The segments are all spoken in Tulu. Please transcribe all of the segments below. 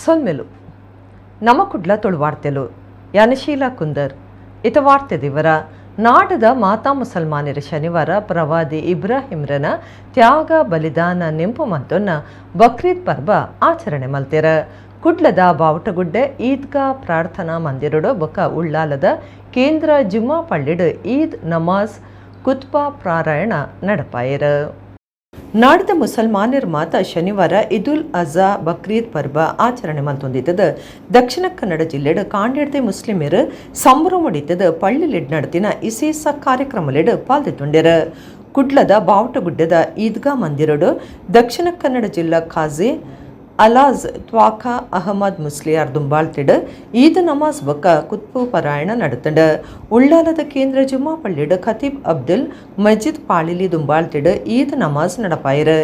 ಸೊಲ್ಮೆಲು. ನಮ ಕುಡ್ಲ ತುಳುವಾರ್ತೆಲು. ಯಾನಶೀಲಾ ಕುಂದರ್. ಇತ ವಾರ್ತೆ ದಿವರ. ನಾಡದ ಮಾತಾ ಮುಸಲ್ಮಾನರ ಶನಿವಾರ ಪ್ರವಾದಿ ಇಬ್ರಾಹಿಂರನ ತ್ಯಾಗ ಬಲಿದಾನ ನೆಂಪು ಮಂತೊನ್ನ ಬಕ್ರೀದ್ ಪರ್ಬ ಆಚರಣೆ ಮಲ್ತೆರ. ಕುಡ್ಲದ ಬಾವುಟಗುಡ್ಡೆ ಈದ್ಗಾ ಪ್ರಾರ್ಥನಾ ಮಂದಿರಡು ಬೊಕ್ಕ ಉಳ್ಳಾಲದ ಕೇಂದ್ರ ಜುಮ್ಮಾ ಪಳ್ಳಿಡು ಈದ್ ನಮಾಜ್ ಕುತ್ಬಾ ಪಾರಾಯಣ ನಡಪಾಯೆರ್. ನಾಡಿದ ಮುಸಲ್ಮಾನರ ಮಾತ ಶನಿವಾರ ಇದುಲ್ ಅಜಾ ಬಕ್ರೀದ್ ಪರ್ಬ ಆಚರಣೆ ಮಲ್ತೊಂದಿತ್ತದ. ದಕ್ಷಿಣ ಕನ್ನಡ ಜಿಲ್ಲೆಡ್ ಕಾಂಡೆಡ್ದೆ ಮುಸ್ಲಿಮರು ಸಂಭ್ರಮಡಿತ್ತದ ಪಳ್ಳಿಲೆಡ್ ನಡತಿನ ಇಸೇಸ ಕಾರ್ಯಕ್ರಮಲೆಡ್ ಪಾಲ್ದಿತ್ತುಂಡೆರ್. ಕುಡ್ಲದ ಬಾವುಟಗುಡ್ಡದ ಈದ್ಗಾ ಮಂದಿರಡು ದಕ್ಷಿಣ ಕನ್ನಡ ಜಿಲ್ಲಾ ಖಾಜಿ ಅಲಾಜ್ ತ್ವಾಖಾ ಅಹಮದ್ ಮುಸ್ಲಿಯಾರ್ ದುಂಬಾಳ್ತಿಡ್ ಈದ್ ನಮಾಜ್ ಬೊಕ್ಕ ಕುತ್ಬು ಪಾರಾಯಣ ನಡತಂಡ್. ಉಳ್ಳಾಲದ ಕೇಂದ್ರ ಜುಮ್ಮಾ ಪಳ್ಳಿಡ್ ಖತೀಬ್ ಅಬ್ದುಲ್ ಮಜೀದ್ ಪಾಳಿಲಿ ದುಂಬಾಳ್ತಿಡ್ ಈದ್ ನಮಾಜ್ ನಡಪಾಯೆರ್.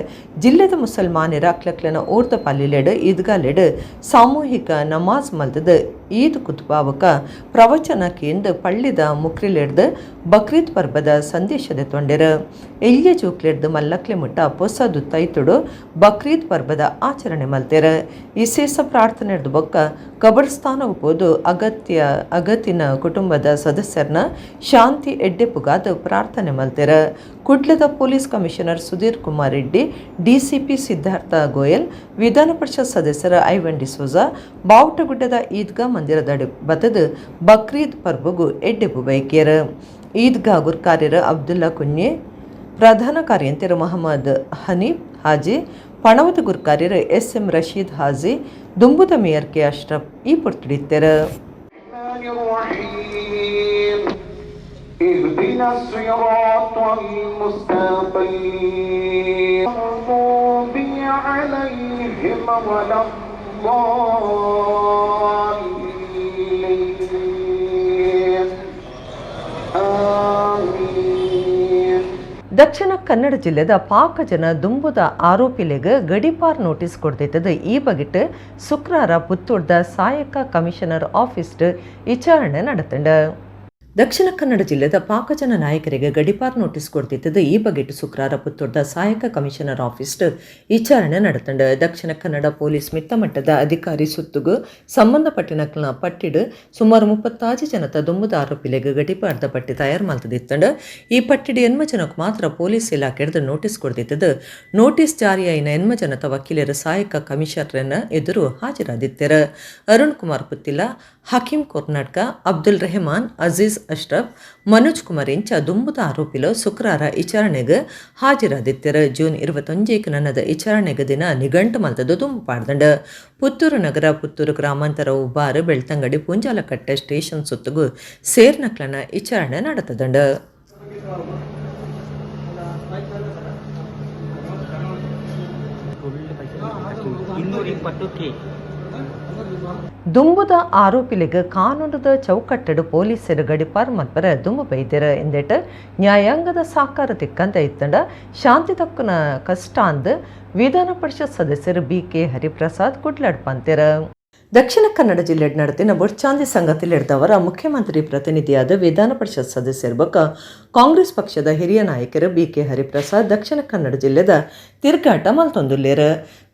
ಜಿಲ್ಲೆದ ಮುಸಲ್ಮಾನರ ಅಕ್ಲಕ್ಲನ ಊರ್ದ ಪಲ್ಲಿಲೆಡ್ ಈದ್ಗಾಲೆಡ್ ಸಾಮೂಹಿಕ ನಮಾಜ್ ಮಲ್ತದ್ ಈದ್ ಕುತ್ಬಾ ಬೊಕ್ಕ ಪ್ರವಚನ ಕೇಂದ್ರ ಪಳ್ಳಿದ ಮುಕ್ರಿಲೆಡ್ದ್ ಬಕ್ರೀದ್ ಪರ್ಬದ ಸಂದೇಶ ದೆತ್ತೊಂಡೆರ್. ಎಲ್ಯ ಜೋಕ್ಲೆಡ್ದ್ ಮಲ್ಲಕ್ಲೆ ಮುಟ್ಟ ಪೊಸ ದುತ್ತೈತುಡು ಬಕ್ರೀದ್ ಪರ್ಬದ ಆಚರಣೆ ಮಲ್ತೆರ್. ಇಸೇಸ ಪ್ರಾರ್ಥನೆಡ್ದ್ ಬೊಕ್ಕ ಕಬರ್ಸ್ಥಾನಗ್ ಪೋದು ಅಗತ್ಯ ಅಗತಿನ ಕುಟುಂಬದ ಸದಸ್ಯರ್ನ ಶಾಂತಿ ಎಡ್ಡೆಪುಗಾದ್ ಪ್ರಾರ್ಥನೆ ಮಲ್ತೆರ್. ಕುಡ್ಲದ police commissioner Sudhir Kumar Reddy, DCP Siddhartha Goyal, ವಿಧಾನ ಪರಿಷತ್ ಸದಸ್ಯರ ಐವನ್ ಡಿಸೋಜಾ ಬಾವುಟಗುಡ್ಡದ ಈದ್ಗಾ ಮಂದಿರದಡಿ ಬತ್ತದ್ ಬಕ್ರೀದ್ ಪರ್ಬಗು ಎಡ್ಡೆಪು ಬೈಕೇರ್. ಈದ್ಗಾ ಗುರ್ಕಾರ್ಯರು ಅಬ್ದುಲ್ಲಾ ಕುನ್ಯೆ, ಪ್ರಧಾನ ಕಾರ್ಯಂತೆರ್ ಮೊಹಮ್ಮದ್ ಹನೀಫ್ ಹಾಜಿ, ಪಣವದ ಗುರ್ಕಾರ್ಯರು ಎಸ್ ಎಂ ರಶೀದ್ ಹಾಜಿ, ದುಂಬುದ ಮೇಯರ್ ಕೆ ಅಶ್ರಫ್ ಈ ಪೊರ್ತುಡಿತ್ತೆರ್. الرحمن الرحيم. اهدنا الصراط المستقيم، المغضوب عليهم ولا الضالين. آمين. ದಕ್ಷಿಣ ಕನ್ನಡ ಜಿಲ್ಲೆದ ಪಾಕ ಜನ ದುಂಬುದ ಆರೋಪಿಲೆಗ್ ಗಡಿಪಾರ್ ನೋಟಿಸ್ ಕೊಡ್ದಿತ್ತದ. ಈ ಬಗೆಟ್ ಶುಕ್ರಾರ ಪುತ್ತೂರ್ದ ಸಹಾಯಕ ಕಮಿಷನರ್ ಆಫೀಸ್ಡ್ ವಿಚಾರಣೆ ನಡತಂಡ. ದಕ್ಷಿಣ ಕನ್ನಡ ಜಿಲ್ಲೆದ ಪಾಕಜನ ನಾಯಕರಿಗೆ ಗಡಿಪಾರ್ ನೋಟಿಸ್ ಕೊಡ್ದಿತ್ತದ. ಈ ಬಗೆಟ್ ಶುಕ್ರಾರ ಪುತ್ತೂರ್ದ ಸಹಾಯಕ ಕಮಿಷನರ್ ಆಫೀಸ್ಡ್ ವಿಚಾರಣೆ ನಡತಂಡ. ದಕ್ಷಿಣ ಕನ್ನಡ ಪೊಲೀಸ್ ಮಿತ್ತ ಮಟ್ಟದ ಅಧಿಕಾರಿ ಸುತ್ತುಗು ಸಂಬಂಧಪಟ್ಟಿನ ಪಟ್ಟಿಡ್ ಸುಮಾರು 36 ಜನತ ದುಂಬುದ ಆರೋಪಿಲೆಗ್ ಗಡಿಪಾರ್ದ ಪಟ್ಟಿ ತಯಾರು ಮಲ್ತದಿತ್ತಂಡ. ಈ ಪಟ್ಟಿಡ್ 80 ಜನಕ್ಕೆ ಮಾತ್ರ ಪೊಲೀಸ್ ಇಲಾಖೆಡ್ದು ನೋಟಿಸ್ ಕೊಡ್ದಿತ್ತದ. ನೋಟಿಸ್ ಜಾರಿಯಾಯಿನ 80 ಜನತ ವಕೀಲರು ಸಹಾಯಕ ಕಮಿಷನರ್ನ ಎದುರು ಹಾಜರಾದಿತ್ತೆರ್. ಅರುಣ್ ಕುಮಾರ್ ಪುತ್ತಿಲ, ಹಕೀಂ ಕೊರ್ನಾಟ್ಕ, ಅಬ್ದುಲ್ ರೆಹಮಾನ್, ಅಜೀಜ್ ಅಶ್ರಫ್, ಮನೋಜ್ ಕುಮಾರ್ ಇಂಚ ದುಂಬುದ ಆರೋಪಿಲು ಶುಕ್ರಾರ ವಿಚಾರಣೆಗೆ ಹಾಜರಾದಿತ್ತೆರ್. ಜೂನ್ 21ಕ್ಕೆ ನನ್ನದ ವಿಚಾರಣೆಗೆ ದಿನ ನಿಘಂಟು ಮಲ್ತದ ದುಂಬು ಪಾಡ್ದಂಡ. ಪುತ್ತೂರು ನಗರ, ಪುತ್ತೂರು ಗ್ರಾಮಾಂತರ, ಉಬಾರು, ಬೆಳ್ತಂಗಡಿ, ಪೂಂಜಾಲಕಟ್ಟೆ ಸ್ಟೇಷನ್ ಸುತ್ತಗು ಸೇರ್ನಕ್ಲನ ವಿಚಾರಣೆ നടത്തದಂಡ. 220 ಕೆ. ದುಂಬುದ ಆರೋಪಿಲಿಗೆ ಕಾನೂನುದ ಚೌಕಟ್ಟಡು ಪೊಲೀಸರು ಗಡಿಪಾರ್ ಮಲ್ಪರ ದುಂಬು ಬೈದೆರ್. ಎಂದೆಟ್ ನ್ಯಾಯಾಂಗದ ಸಾಕಾರ ತಿಕ್ಕಂತ ಇತ್ತಂಡ ಶಾಂತಿ ತಕ್ಕುನ ಕಷ್ಟ ಅಂದ್ ವಿಧಾನ ಪರಿಷತ್ ಸದಸ್ಯರು ಬಿ ಕೆ ಹರಿಪ್ರಸಾದ್ ಕುಡ್ಲಾಡ್ ಪಂತೆರ್. ದಕ್ಷಿಣ ಕನ್ನಡ ಜಿಲ್ಲೆ ನಡೆದಿನ ಬೊರ್ಚಾಂದಿ ಸಂಗತಿಲಿಡ್ದವರ ಮುಖ್ಯಮಂತ್ರಿ ಪ್ರತಿನಿಧಿಯಾದ ವಿಧಾನ ಪರಿಷತ್ ಸದಸ್ಯರು ಬೊಕ್ಕ ಕಾಂಗ್ರೆಸ್ ಪಕ್ಷದ ಹಿರಿಯ ನಾಯಕರು ಬಿ ಕೆ ಹರಿಪ್ರಸಾದ್ ದಕ್ಷಿಣ ಕನ್ನಡ ಜಿಲ್ಲೆದ ತಿರ್ಗಾಟ ಮಲ್ತೊಂದುಲ್ಲೆರ್.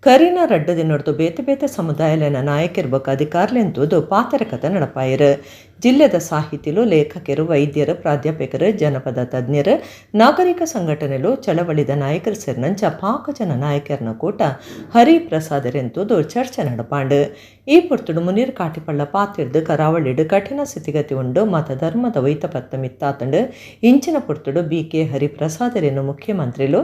ಕರಿನ ರಡ್ಡ ದಿನೊಡ್ದು ಬೇತೆ ಬೇತೆ ಸಮುದಾಯಲೆನ ನಾಯಕರು ಬೊಕ್ಕ ಅಧಿಕಾರಿಲೆಂತೂದು ಪಾತೆರ ಕತೆ ನಡಪಾಯೆರ್. ಜಿಲ್ಲೆದ ಸಾಹಿತಿಲು, ಲೇಖಕರು, ವೈದ್ಯರು, ಪ್ರಾಧ್ಯಾಪಕರು, ಜನಪದ ತಜ್ಞರು, ನಾಗರಿಕ ಸಂಘಟನೆಲು, ಚಳವಳಿದ ನಾಯಕರು ಸೇರಿನಂಚ ಪಾಕ ಜನ ನಾಯಕರನ ಕೂಟ ಹರಿಪ್ರಸಾದರೆಂತೂದು ಚರ್ಚೆ ನಡಪಾಂಡ್. ಈ ಪೊರ್ತುಡು ಮುನೀರ್ ಕಾಟಿಪಳ್ಳ ಪಾತಿರ್ದು, ಕರಾವಳಿಡ್ ಕಠಿಣ ಸ್ಥಿತಿಗತಿ ಉಂಡು, ಮತ ಧರ್ಮದ ವೈತಪತ್ತ ಮಿತ್ತಾತಂಡು. ಇಂಚಿನ ಪೊರ್ತುಡು ಬಿ ಕೆ ಹರಿಪ್ರಸಾದರೆನ್ನು ಮುಖ್ಯಮಂತ್ರಿಲು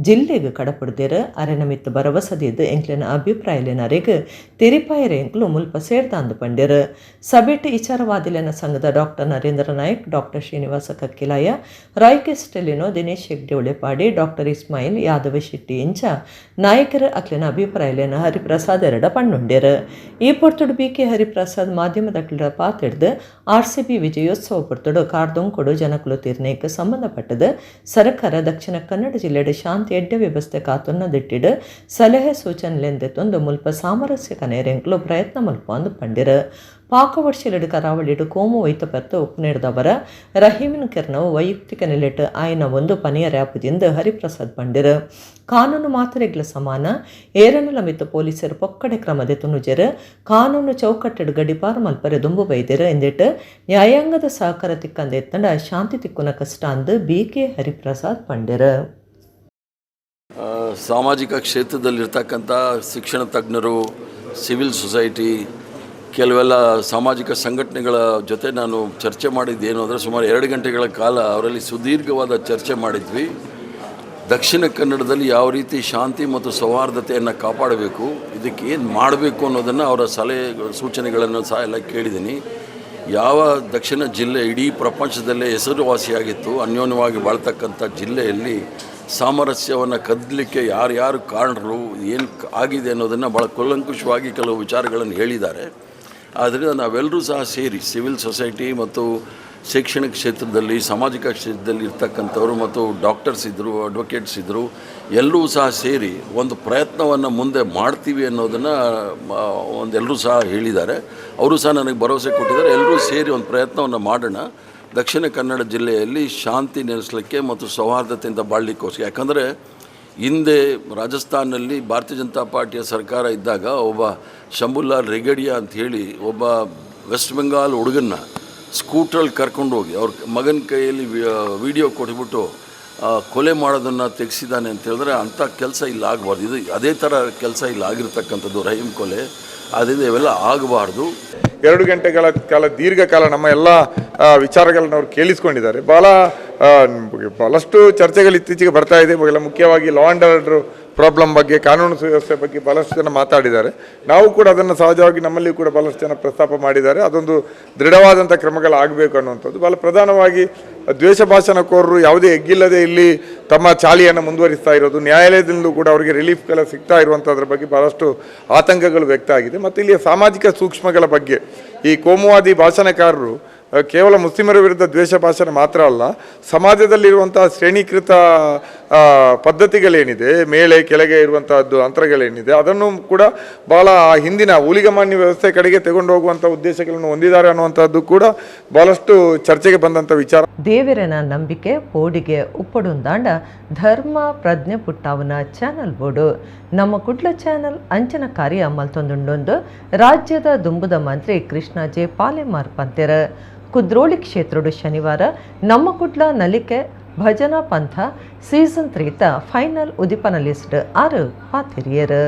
ಜಿಲ್ಲೆಗ್ ಕಡಪುಡ್ದೆರ್. ಅರೆನ ಮಿತ್ತು ಭರವಸೆದಿದ್ದು ಎಂಕ್ಲೆನ ಅಭಿಪ್ರಾಯಲೆನ ಅರೆಗ್ ತೆರಿಪಾಯರೆ ಎಂಕ್ಲು ಮುಲ್ಪ ಸೇರ್ದಾಂದು ಪಂಡೆರ್. ಸಭೆಟ್ ವಿಚಾರವಾದಿಲೆನ ಸಂಘದ doctor Narendra Nayak, doctor Srinivasa Kakkilaya, Raike Stelino, Dinesh Hegde Ulepadi, doctor Ismail, Yadava Shetty ಇಂಚ ನಾಯಕರ ಅಕ್ಲೆನ ಅಭಿಪ್ರಾಯಲೆನ ಹರಿಪ್ರಸಾದ್ ಎರಡ ಪಣ್ಣುಂಡೆರ್. ಈ ಪೊರ್ತುಡು ಬಿ ಕೆ ಹರಿಪ್ರಸಾದ್ ಮಾಧ್ಯಮದ ಪಾತಿಡ್ದು, ಆರ್ಸಿಬಿ ವಿಜಯೋತ್ಸವ ಪೊರ್ತುಡು ಕಾರ್ದೊಂಕೊಡು ಜನಕುಲು ತೀರ್ನೇಕ್ ಸಂಬಂಧಪಟ್ಟದು ಸರ್ಕಾರ ದಕ್ಷಿಣ ಕನ್ನಡ ಜಿಲ್ಲೆಡ್ ಶಾಂತಿ ಎಡ್ಡೆ ವ್ಯವಸ್ಥೆ. ಕಾತೊನ್ನ ದಿಟ್ಟಿಡ್ ಸಲಹೆ ಸೂಚನೆಲೆಂದೆತ್ತೊಂದು ಮುಲ್ಪ ಸಾಮರಸ್ಯ ಕನೆರೆಂಕ್ಲು ಪ್ರಯತ್ನ ಮಲ್ಪಂದು ಪಂಡಿರು. ಪಾಕ ವರ್ಷಲೆಡು ಕರಾವಳಿಡು ಕೋಮು ವೈತ ಪೆರ್ತ ಉಪ್ಪುನೇಡ್ದವರ ರಹೀಮಿನ ಕೆರ್ನವು ವೈಯಕ್ತಿಕ ನೆಲೆಟ್ ಆಯನ ಒಂದು ಪನಿಯರ ಆಪುಜಿಂದು ಹರಿಪ್ರಸಾದ್ ಪಂಡಿರು. ಕಾನೂನು ಮಾತ್ರೆಗ್ಲ ಸಮಾನ, ಏರನಲ ಮಿತ್ತ ಪೊಲೀಸರು ಪೊಕ್ಕಡೆ ಕ್ರಮದೆ ತುನುಜೆರು, ಕಾನೂನು ಚೌಕಟ್ಟೆಡು ಗಡಿಪಾರು ಮಲ್ಪರೆ ದುಂಬು ಬೈದೆರು ಎಂದಿಟ್ಟು ನ್ಯಾಯಾಂಗದ ಸಹಕಾರ ತಿಕ್ಕಂದ ಎತ್ತಂಡ ಶಾಂತಿ ತಿಕ್ಕುನ ಕಷ್ಟ ಅಂದು ಬಿ.ಕೆ. ಹರಿಪ್ರಸಾದ್ ಪಂಡಿರು. ಸಾಮಾಜಿಕ ಕ್ಷೇತ್ರದಲ್ಲಿರ್ತಕ್ಕಂಥ ಶಿಕ್ಷಣ ತಜ್ಞರು, ಸಿವಿಲ್ ಸೊಸೈಟಿ, ಕೆಲವೆಲ್ಲ ಸಾಮಾಜಿಕ ಸಂಘಟನೆಗಳ ಜೊತೆ ನಾನು ಚರ್ಚೆ ಮಾಡಿದ್ದೇನು ಅಂದರೆ, ಸುಮಾರು 2 ಗಂಟೆಗಳ ಕಾಲ ಅವರಲ್ಲಿ ಸುದೀರ್ಘವಾದ ಚರ್ಚೆ ಮಾಡಿದ್ವಿ. ದಕ್ಷಿಣ ಕನ್ನಡದಲ್ಲಿ ಯಾವ ರೀತಿ ಶಾಂತಿ ಮತ್ತು ಸೌಹಾರ್ದತೆಯನ್ನು ಕಾಪಾಡಬೇಕು, ಇದಕ್ಕೆ ಏನು ಮಾಡಬೇಕು ಅನ್ನೋದನ್ನು ಅವರ ಸಲಹೆ ಸೂಚನೆಗಳನ್ನು ಸಹ ಎಲ್ಲ ಕೇಳಿದ್ದೀನಿ. ಯಾವ ದಕ್ಷಿಣ ಜಿಲ್ಲೆ ಇಡೀ ಪ್ರಪಂಚದಲ್ಲೇ ಹೆಸರುವಾಸಿಯಾಗಿತ್ತು, ಅನ್ಯೋನ್ಯವಾಗಿ ಬಾಳ್ತಕ್ಕಂಥ ಜಿಲ್ಲೆಯಲ್ಲಿ ಸಾಮರಸ್ಯವನ್ನು ಕದಲಿಕ್ಕೆ ಯಾರ್ಯಾರು ಕಾರಣರು, ಏನು ಆಗಿದೆ ಅನ್ನೋದನ್ನು ಭಾಳ ಕೂಲಂಕುಷವಾಗಿ ಕೆಲವು ವಿಚಾರಗಳನ್ನು ಹೇಳಿದ್ದಾರೆ. ಆದ್ದರಿಂದ ನಾವೆಲ್ಲರೂ ಸಹ ಸೇರಿ ಸಿವಿಲ್ ಸೊಸೈಟಿ ಮತ್ತು ಶೈಕ್ಷಣಿಕ ಕ್ಷೇತ್ರದಲ್ಲಿ, ಸಾಮಾಜಿಕ ಕ್ಷೇತ್ರದಲ್ಲಿ ಇರ್ತಕ್ಕಂಥವ್ರು ಮತ್ತು ಡಾಕ್ಟರ್ಸ್ ಇದ್ದರು, ಅಡ್ವೊಕೇಟ್ಸ್ ಇದ್ದರು, ಎಲ್ಲರೂ ಸಹ ಸೇರಿ ಒಂದು ಪ್ರಯತ್ನವನ್ನು ಮುಂದೆ ಮಾಡ್ತೀವಿ ಅನ್ನೋದನ್ನು ಒಂದೆಲ್ಲರೂ ಸಹ ಹೇಳಿದ್ದಾರೆ. ಅವರು ಸಹ ನನಗೆ ಭರವಸೆ ಕೊಟ್ಟಿದ್ದಾರೆ. ಎಲ್ಲರೂ ಸೇರಿ ಒಂದು ಪ್ರಯತ್ನವನ್ನು ಮಾಡೋಣ ದಕ್ಷಿಣ ಕನ್ನಡ ಜಿಲ್ಲೆಯಲ್ಲಿ ಶಾಂತಿ ನೆಲೆಸಲಿಕ್ಕೆ ಮತ್ತು ಸೌಹಾರ್ದತೆಯಿಂದ ಬಾಳಲಿಕ್ಕೋಸ್ಕರ. ಯಾಕಂದರೆ ಹಿಂದೆ ರಾಜಸ್ಥಾನಲ್ಲಿ ಭಾರತೀಯ ಜನತಾ ಪಾರ್ಟಿಯ ಸರ್ಕಾರ ಇದ್ದಾಗ ಒಬ್ಬ ಶಂಭುಲಾಲ್ ರೆಗಡಿಯಾ ಅಂಥೇಳಿ ಒಬ್ಬ ವೆಸ್ಟ್ ಬೆಂಗಾಲ್ ಹುಡುಗನ್ನ ಸ್ಕೂಟ್ರಲ್ಲಿ ಕರ್ಕೊಂಡೋಗಿ ಅವ್ರ ಮಗನ ಕೈಯಲ್ಲಿ ವಿಡಿಯೋ ಕೊಟ್ಬಿಟ್ಟು ಕೊಲೆ ಮಾಡೋದನ್ನು ತೆಗೆಸಿದ್ದಾನೆ ಅಂತ ಹೇಳಿದ್ರೆ, ಅಂಥ ಕೆಲಸ ಇಲ್ಲಿ ಆಗಬಾರ್ದು. ಇದು ಅದೇ ಥರ ಕೆಲಸ ಇಲ್ಲಿ ಆಗಿರ್ತಕ್ಕಂಥದ್ದು ರಹೀಂ ಕೊಲೆ. ಆದ್ದರಿಂದ ಇವೆಲ್ಲ ಆಗಬಾರ್ದು. 2 ಗಂಟೆಗಳ ಕಾಲ ದೀರ್ಘಕಾಲ ನಮ್ಮ ಎಲ್ಲ ವಿಚಾರಗಳನ್ನ ಅವರು ಕೇಳಿಸ್ಕೊಂಡಿದ್ದಾರೆ. ಬಹಳಷ್ಟು ಚರ್ಚೆಗಳು ಇತ್ತೀಚೆಗೆ ಬರ್ತಾ ಇದೆ. ಇವಾಗೆಲ್ಲ ಮುಖ್ಯವಾಗಿ law and order problem ಬಗ್ಗೆ, ಕಾನೂನು ಸುವ್ಯವಸ್ಥೆ ಬಗ್ಗೆ ಬಹಳಷ್ಟು ಜನ ಮಾತಾಡಿದ್ದಾರೆ. ನಾವು ಕೂಡ ಅದನ್ನು ಸಹಜವಾಗಿ ನಮ್ಮಲ್ಲಿ ಕೂಡ ಬಹಳಷ್ಟು ಜನ ಪ್ರಸ್ತಾಪ ಮಾಡಿದ್ದಾರೆ. ಅದೊಂದು ದೃಢವಾದಂಥ ಕ್ರಮಗಳಾಗಬೇಕು ಅನ್ನುವಂಥದ್ದು. ಬಹಳ ಪ್ರಧಾನವಾಗಿ ದ್ವೇಷ ಭಾಷಣಕೋರರು ಯಾವುದೇ ಎಗ್ಗಿಲ್ಲದೆ ಇಲ್ಲಿ ತಮ್ಮ ಚಾಳಿಯನ್ನು ಮುಂದುವರಿಸ್ತಾ ಇರೋದು, ನ್ಯಾಯಾಲಯದಿಂದಲೂ ಕೂಡ ಅವರಿಗೆ ರಿಲೀಫ್ಗಳ ಸಿಗ್ತಾ ಇರುವಂಥದ್ರ ಬಗ್ಗೆ ಬಹಳಷ್ಟು ಆತಂಕಗಳು ವ್ಯಕ್ತ ಆಗಿದೆ. ಮತ್ತು ಇಲ್ಲಿಯ ಸಾಮಾಜಿಕ ಸೂಕ್ಷ್ಮಗಳ ಬಗ್ಗೆ, ಈ ಕೋಮುವಾದಿ ಭಾಷಣಕಾರರು ಕೇವಲ ಮುಸ್ಲಿಮರ ವಿರುದ್ಧ ದ್ವೇಷ ಭಾಷಣ ಮಾತ್ರ ಅಲ್ಲ, ಸಮಾಜದಲ್ಲಿರುವಂತಹ ಶ್ರೇಣೀಕೃತ ಪದ್ಧತಿಗಳೇನಿದೆ, ಮೇಲೆ ಕೆಳಗೆ ಇರುವಂತಹದ್ದು ಅಂತರಗಳೇನಿದೆ, ಅದನ್ನು ಕೂಡ ಬಹಳ ಹಿಂದಿನ ಊಳಿಗಮಾನ್ಯ ವ್ಯವಸ್ಥೆ ಕಡೆಗೆ ತಗೊಂಡು ಹೋಗುವಂಥ ಉದ್ದೇಶಗಳನ್ನು ಹೊಂದಿದ್ದಾರೆ ಅನ್ನುವಂಥದ್ದು ಕೂಡ ಬಹಳಷ್ಟು ಚರ್ಚೆಗೆ ಬಂದಂಥ ವಿಚಾರ. ದೇವರನ ನಂಬಿಕೆ ಪೋಡಿಗೆ ಉಪ್ಪಡುಂದಾಂಡ ಧರ್ಮ ಪ್ರಜ್ಞೆ ಪುಟ್ಟಾವನ ಚಾನಲ್ ಬೋರ್ಡು ನಮ್ಮ ಕುಡ್ಲ ಚಾನಲ್ ಅಂಚನ ಕಾರ್ಯ ಮಲ್ತೊಂದುಂಡೊಂದು ರಾಜ್ಯದ ದುಂಬುದ ಮಂತ್ರಿ ಕೃಷ್ಣ ಜೆ ಪಾಲೆಮಾರ್ ಪಂತೆರ. ಕುದ್ರೋಳಿ ಕ್ಷೇತ್ರಡು ಶನಿವಾರ ನಮ್ಮ ಕುಡ್ಲ ನಲಿಕೆ ಭಜನಾ ಪಂಥ ಸೀಸನ್ 3ತ ಫೈನಲ್ ಉದಿಪನ ಲಿಸ್ಟ್ 6 ಪಾತಿರಿಯರು.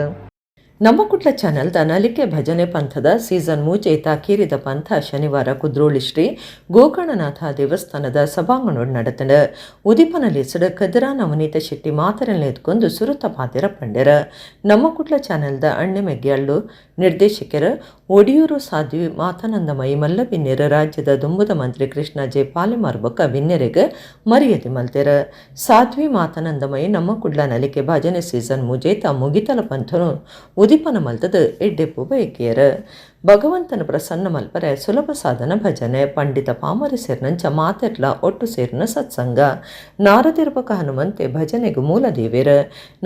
ನಮ್ಮ ಕುಡ್ಲ ಚಾನೆಲ್ದ ನಲಿಕೆ ಭಜನೆ ಪಂಥದ ಸೀಸನ್ ಮೂಜೈತ ಕೀರಿದ ಪಂಥ ಶನಿವಾರ ಕುದ್ರೋಳಿ ಶ್ರೀ ಗೋಕರ್ಣನಾಥ ದೇವಸ್ಥಾನದ ಸಭಾಂಗಣೋಡ್ ನಡೆತಂಡ. ಉದಿಪನ ಲಿಸ್ಡ್ ಕದರಾ ನವನೀತ ಶೆಟ್ಟಿ ಮಾತರೆಲ್ಲ ಎತ್ಕೊಂಡು ಸುರುತ ಪಾತಿರ ಪಂಡೆರ. ನಮ್ಮ ಕುಡ್ಲ ಚಾನೆಲ್ದ ಅಣ್ಣೆ ಮೆಗ್ಯಾಳ್ಳು ನಿರ್ದೇಶಕರ ಒಡಿಯೂರು ಸಾಧ್ವಿ ಮಾತಾನಂದಮಯಿ ಮಲ್ಲ ಬಿನ್ನೆರ ರಾಜ್ಯದ ದುಂಬುದ ಮಂತ್ರಿ ಕೃಷ್ಣ ಜೆ ಪಾಲೆಮಾರ್ ಬೊಕ್ಕ ಬಿನ್ನೆರೆಗ್ ಮರ್ಯಾದೆ ಮಲ್ತೆರ. ಸಾಧ್ವಿ ಮಾತಾನಂದಮಯಿ ನಮ್ಮ ಕುಡ್ಲ ನಲಿಕೆ ಭಜನೆ ಸೀಸನ್ ಮುಜೇತ ಮುಗಿತಲ ಪಂಥನು ಉದಿಪನ ಮಲ್ತದ ಎಡ್ಡೆಪ್ಪು ಬಯಕೆಯರ. ಭಗವಂತನ ಪ್ರಸನ್ನ ಮಲ್ಪರೆ ಸುಲಭ ಸಾಧನ ಭಜನೆ, ಪಂಡಿತ ಪಾಮರಿ ಸೇರ್ನಂಚ ಮಾತೆರ್ಲ ಒಟ್ಟು ಸೇರಿನ ಸತ್ಸಂಗ. ನಾರದಿರ್ಬಕ ಹನುಮಂತೆ ಭಜನೆಗೆ ಮೂಲ ದೇವೇರ.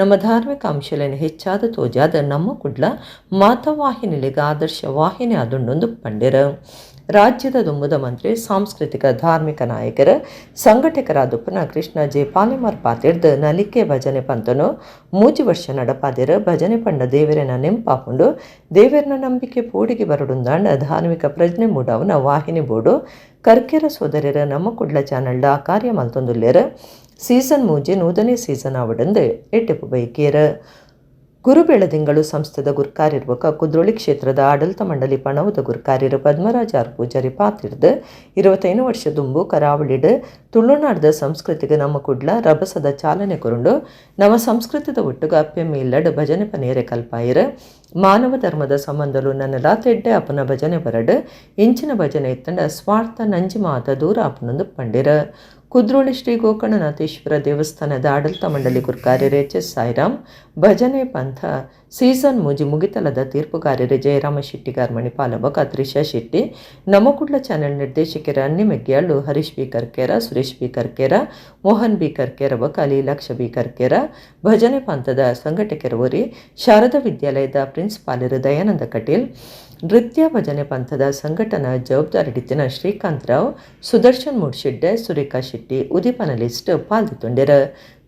ನಮ್ಮ ಧಾರ್ಮಿಕ ಅಂಶಲೇನ ಹೆಚ್ಚಾದ ತೋಜಾದ ನಮ್ಮ ಕುಡ್ಲ ಮಾತವಾಹಿನಿಲಿಗ ಆದರ್ಶ ವಾಹಿನಿ ಆದುಂಡೊಂದು ಪಂಡಿರ. ರಾಜ್ಯದ ದುಂಬುದ ಮಂತ್ರಿ, ಸಾಂಸ್ಕೃತಿಕ ಧಾರ್ಮಿಕ ನಾಯಕರ ಸಂಘಟಕರಾದ ಕೃಷ್ಣ ಜೆ ಪಾಲೆಮಾರ್ ಪಾತಿರ್ದು ನಲಿಕೆ ಭಜನೆ ಪಂತನು 3 ವರ್ಷ ನಡಪಾದಿರ. ಭಜನೆ ಪಂಡ ದೇವರನ ನೆಂಪಾಪುಂಡು, ದೇವರನ ನಂಬಿಕೆ ಪೋಡಿಗೆ ಬರಡುಂದಾಂಡ ಧಾರ್ಮಿಕ ಪ್ರಜ್ಞೆ ಮೂಡವನ ವಾಹಿನಿ ಬೋಡು. ಕರ್ಕೆರ ಸೋದರರ ನಮ್ಮ ಕುಡ್ಲ ಚಾನಲ್ಡ ಕಾರ್ಯ ಮಲ್ತೊಂದುಲ್ಲೇರ. ಸೀಸನ್ ಮೂಜೆ ನೂದನೇ ಸೀಸನ್ ಆವಡಂದು ಎಟ್ಟೆಪ್ಪು ಬೈಕೇರ. ಗುರುಬೆಳದಿಂಗಳು ಸಂಸ್ಥೆದ ಗುರ್ಕಾರಿರ್ಬಕ ಕುದ್ರೋಳಿ ಕ್ಷೇತ್ರದ ಆಡಳಿತ ಮಂಡಳಿ ಪಣವುದ ಗುರ್ಕಾರಿರು ಪದ್ಮರಾಜ ಆರ್ ಪೂಜಾರಿ ಪಾತಿರ್ದು, 25 ವರ್ಷ ದುಂಬು ಕರಾವಳಿಡ್ ತುಳುನಾಡ್ದ ಸಂಸ್ಕೃತಿಗೆ ನಮ್ಮ ಕುಡ್ಲ ರಭಸದ ಚಾಲನೆ ಕೊರುಂಡು. ನಮ್ಮ ಸಂಸ್ಕೃತಿದ ಒಟ್ಟುಗ ಅಪ್ಪೆಮ್ಮಿ ಇಲ್ಲಡ್ ಭಜನೆ ಪನೇರೆ ಕಲ್ಪಾಯಿರು. ಮಾನವ ಧರ್ಮದ ಸಂಬಂಧಲು ನನ್ನಲ ತೆಡ್ಡೆ ಅಪ್ಪನ ಭಜನೆ ಬರಡು. ಇಂಚಿನ ಭಜನೆ ಇತ್ತಂಡ ಸ್ವಾರ್ಥ ನಂಜಿ ಮಾತ ದೂರ ಅಪ್ಪನೊಂದು ಪಂಡಿರ. Kudroli Shri Gokarnanatheshwara ದೇವಸ್ಥಾನದ ಆಡಳಿತ ಮಂಡಳಿ ಗುರ್ಕಾರ್ಯರು ಎಚ್ ಎಸ್ ಸಾಯಿರಾಮ್, ಭಜನೆ ಪಂಥ ಸೀಸನ್ ಮೂಜಿ ಮುಗಿತಲದ ತೀರ್ಪುಗಾರರು ಜಯರಾಮ ಶೆಟ್ಟಿಗಾರ್ ಮಣಿಪಾಲ ಬೊಕ ತ್ರಿಷಾ ಶೆಟ್ಟಿ, ನಮಕುಡ್ಲ ಚಾನೆಲ್ ನಿರ್ದೇಶಕರ ಅನ್ನಿ ಮೆಗ್ಯಾಳು, Harish B Karkera, Suresh B Karkera, Mohan B Karkera ಬೊಕ ಲೀಲಾಕ್ಷ ಬಿ ಕರ್ಕೇರ, ಭಜನೆ ಪಂಥದ ಸಂಘಟಕರು ಒರಿ ಶಾರದಾ ವಿದ್ಯಾಲಯದ ಪ್ರಿನ್ಸಿಪಾಲರು ದಯಾನಂದ ಕಟೀಲ್, ನೃತ್ಯ ಭಜನೆ ಪಂಥದ ಸಂಘಟನಾ ಜವಾಬ್ದಾರಿಡಿತ್ತಿನ ಶ್ರೀಕಾಂತ್ ರಾವ್, ಸುದರ್ಶನ್ ಮೂಡ್ಶೆಡ್ಡೆ, ಸುರೇಖಾ ಶೆಟ್ಟಿ ಉದಿಪನ ಲಿಸ್ಟ್ ಪಾಲ್ದಿತ್ತೊಂಡೆರ.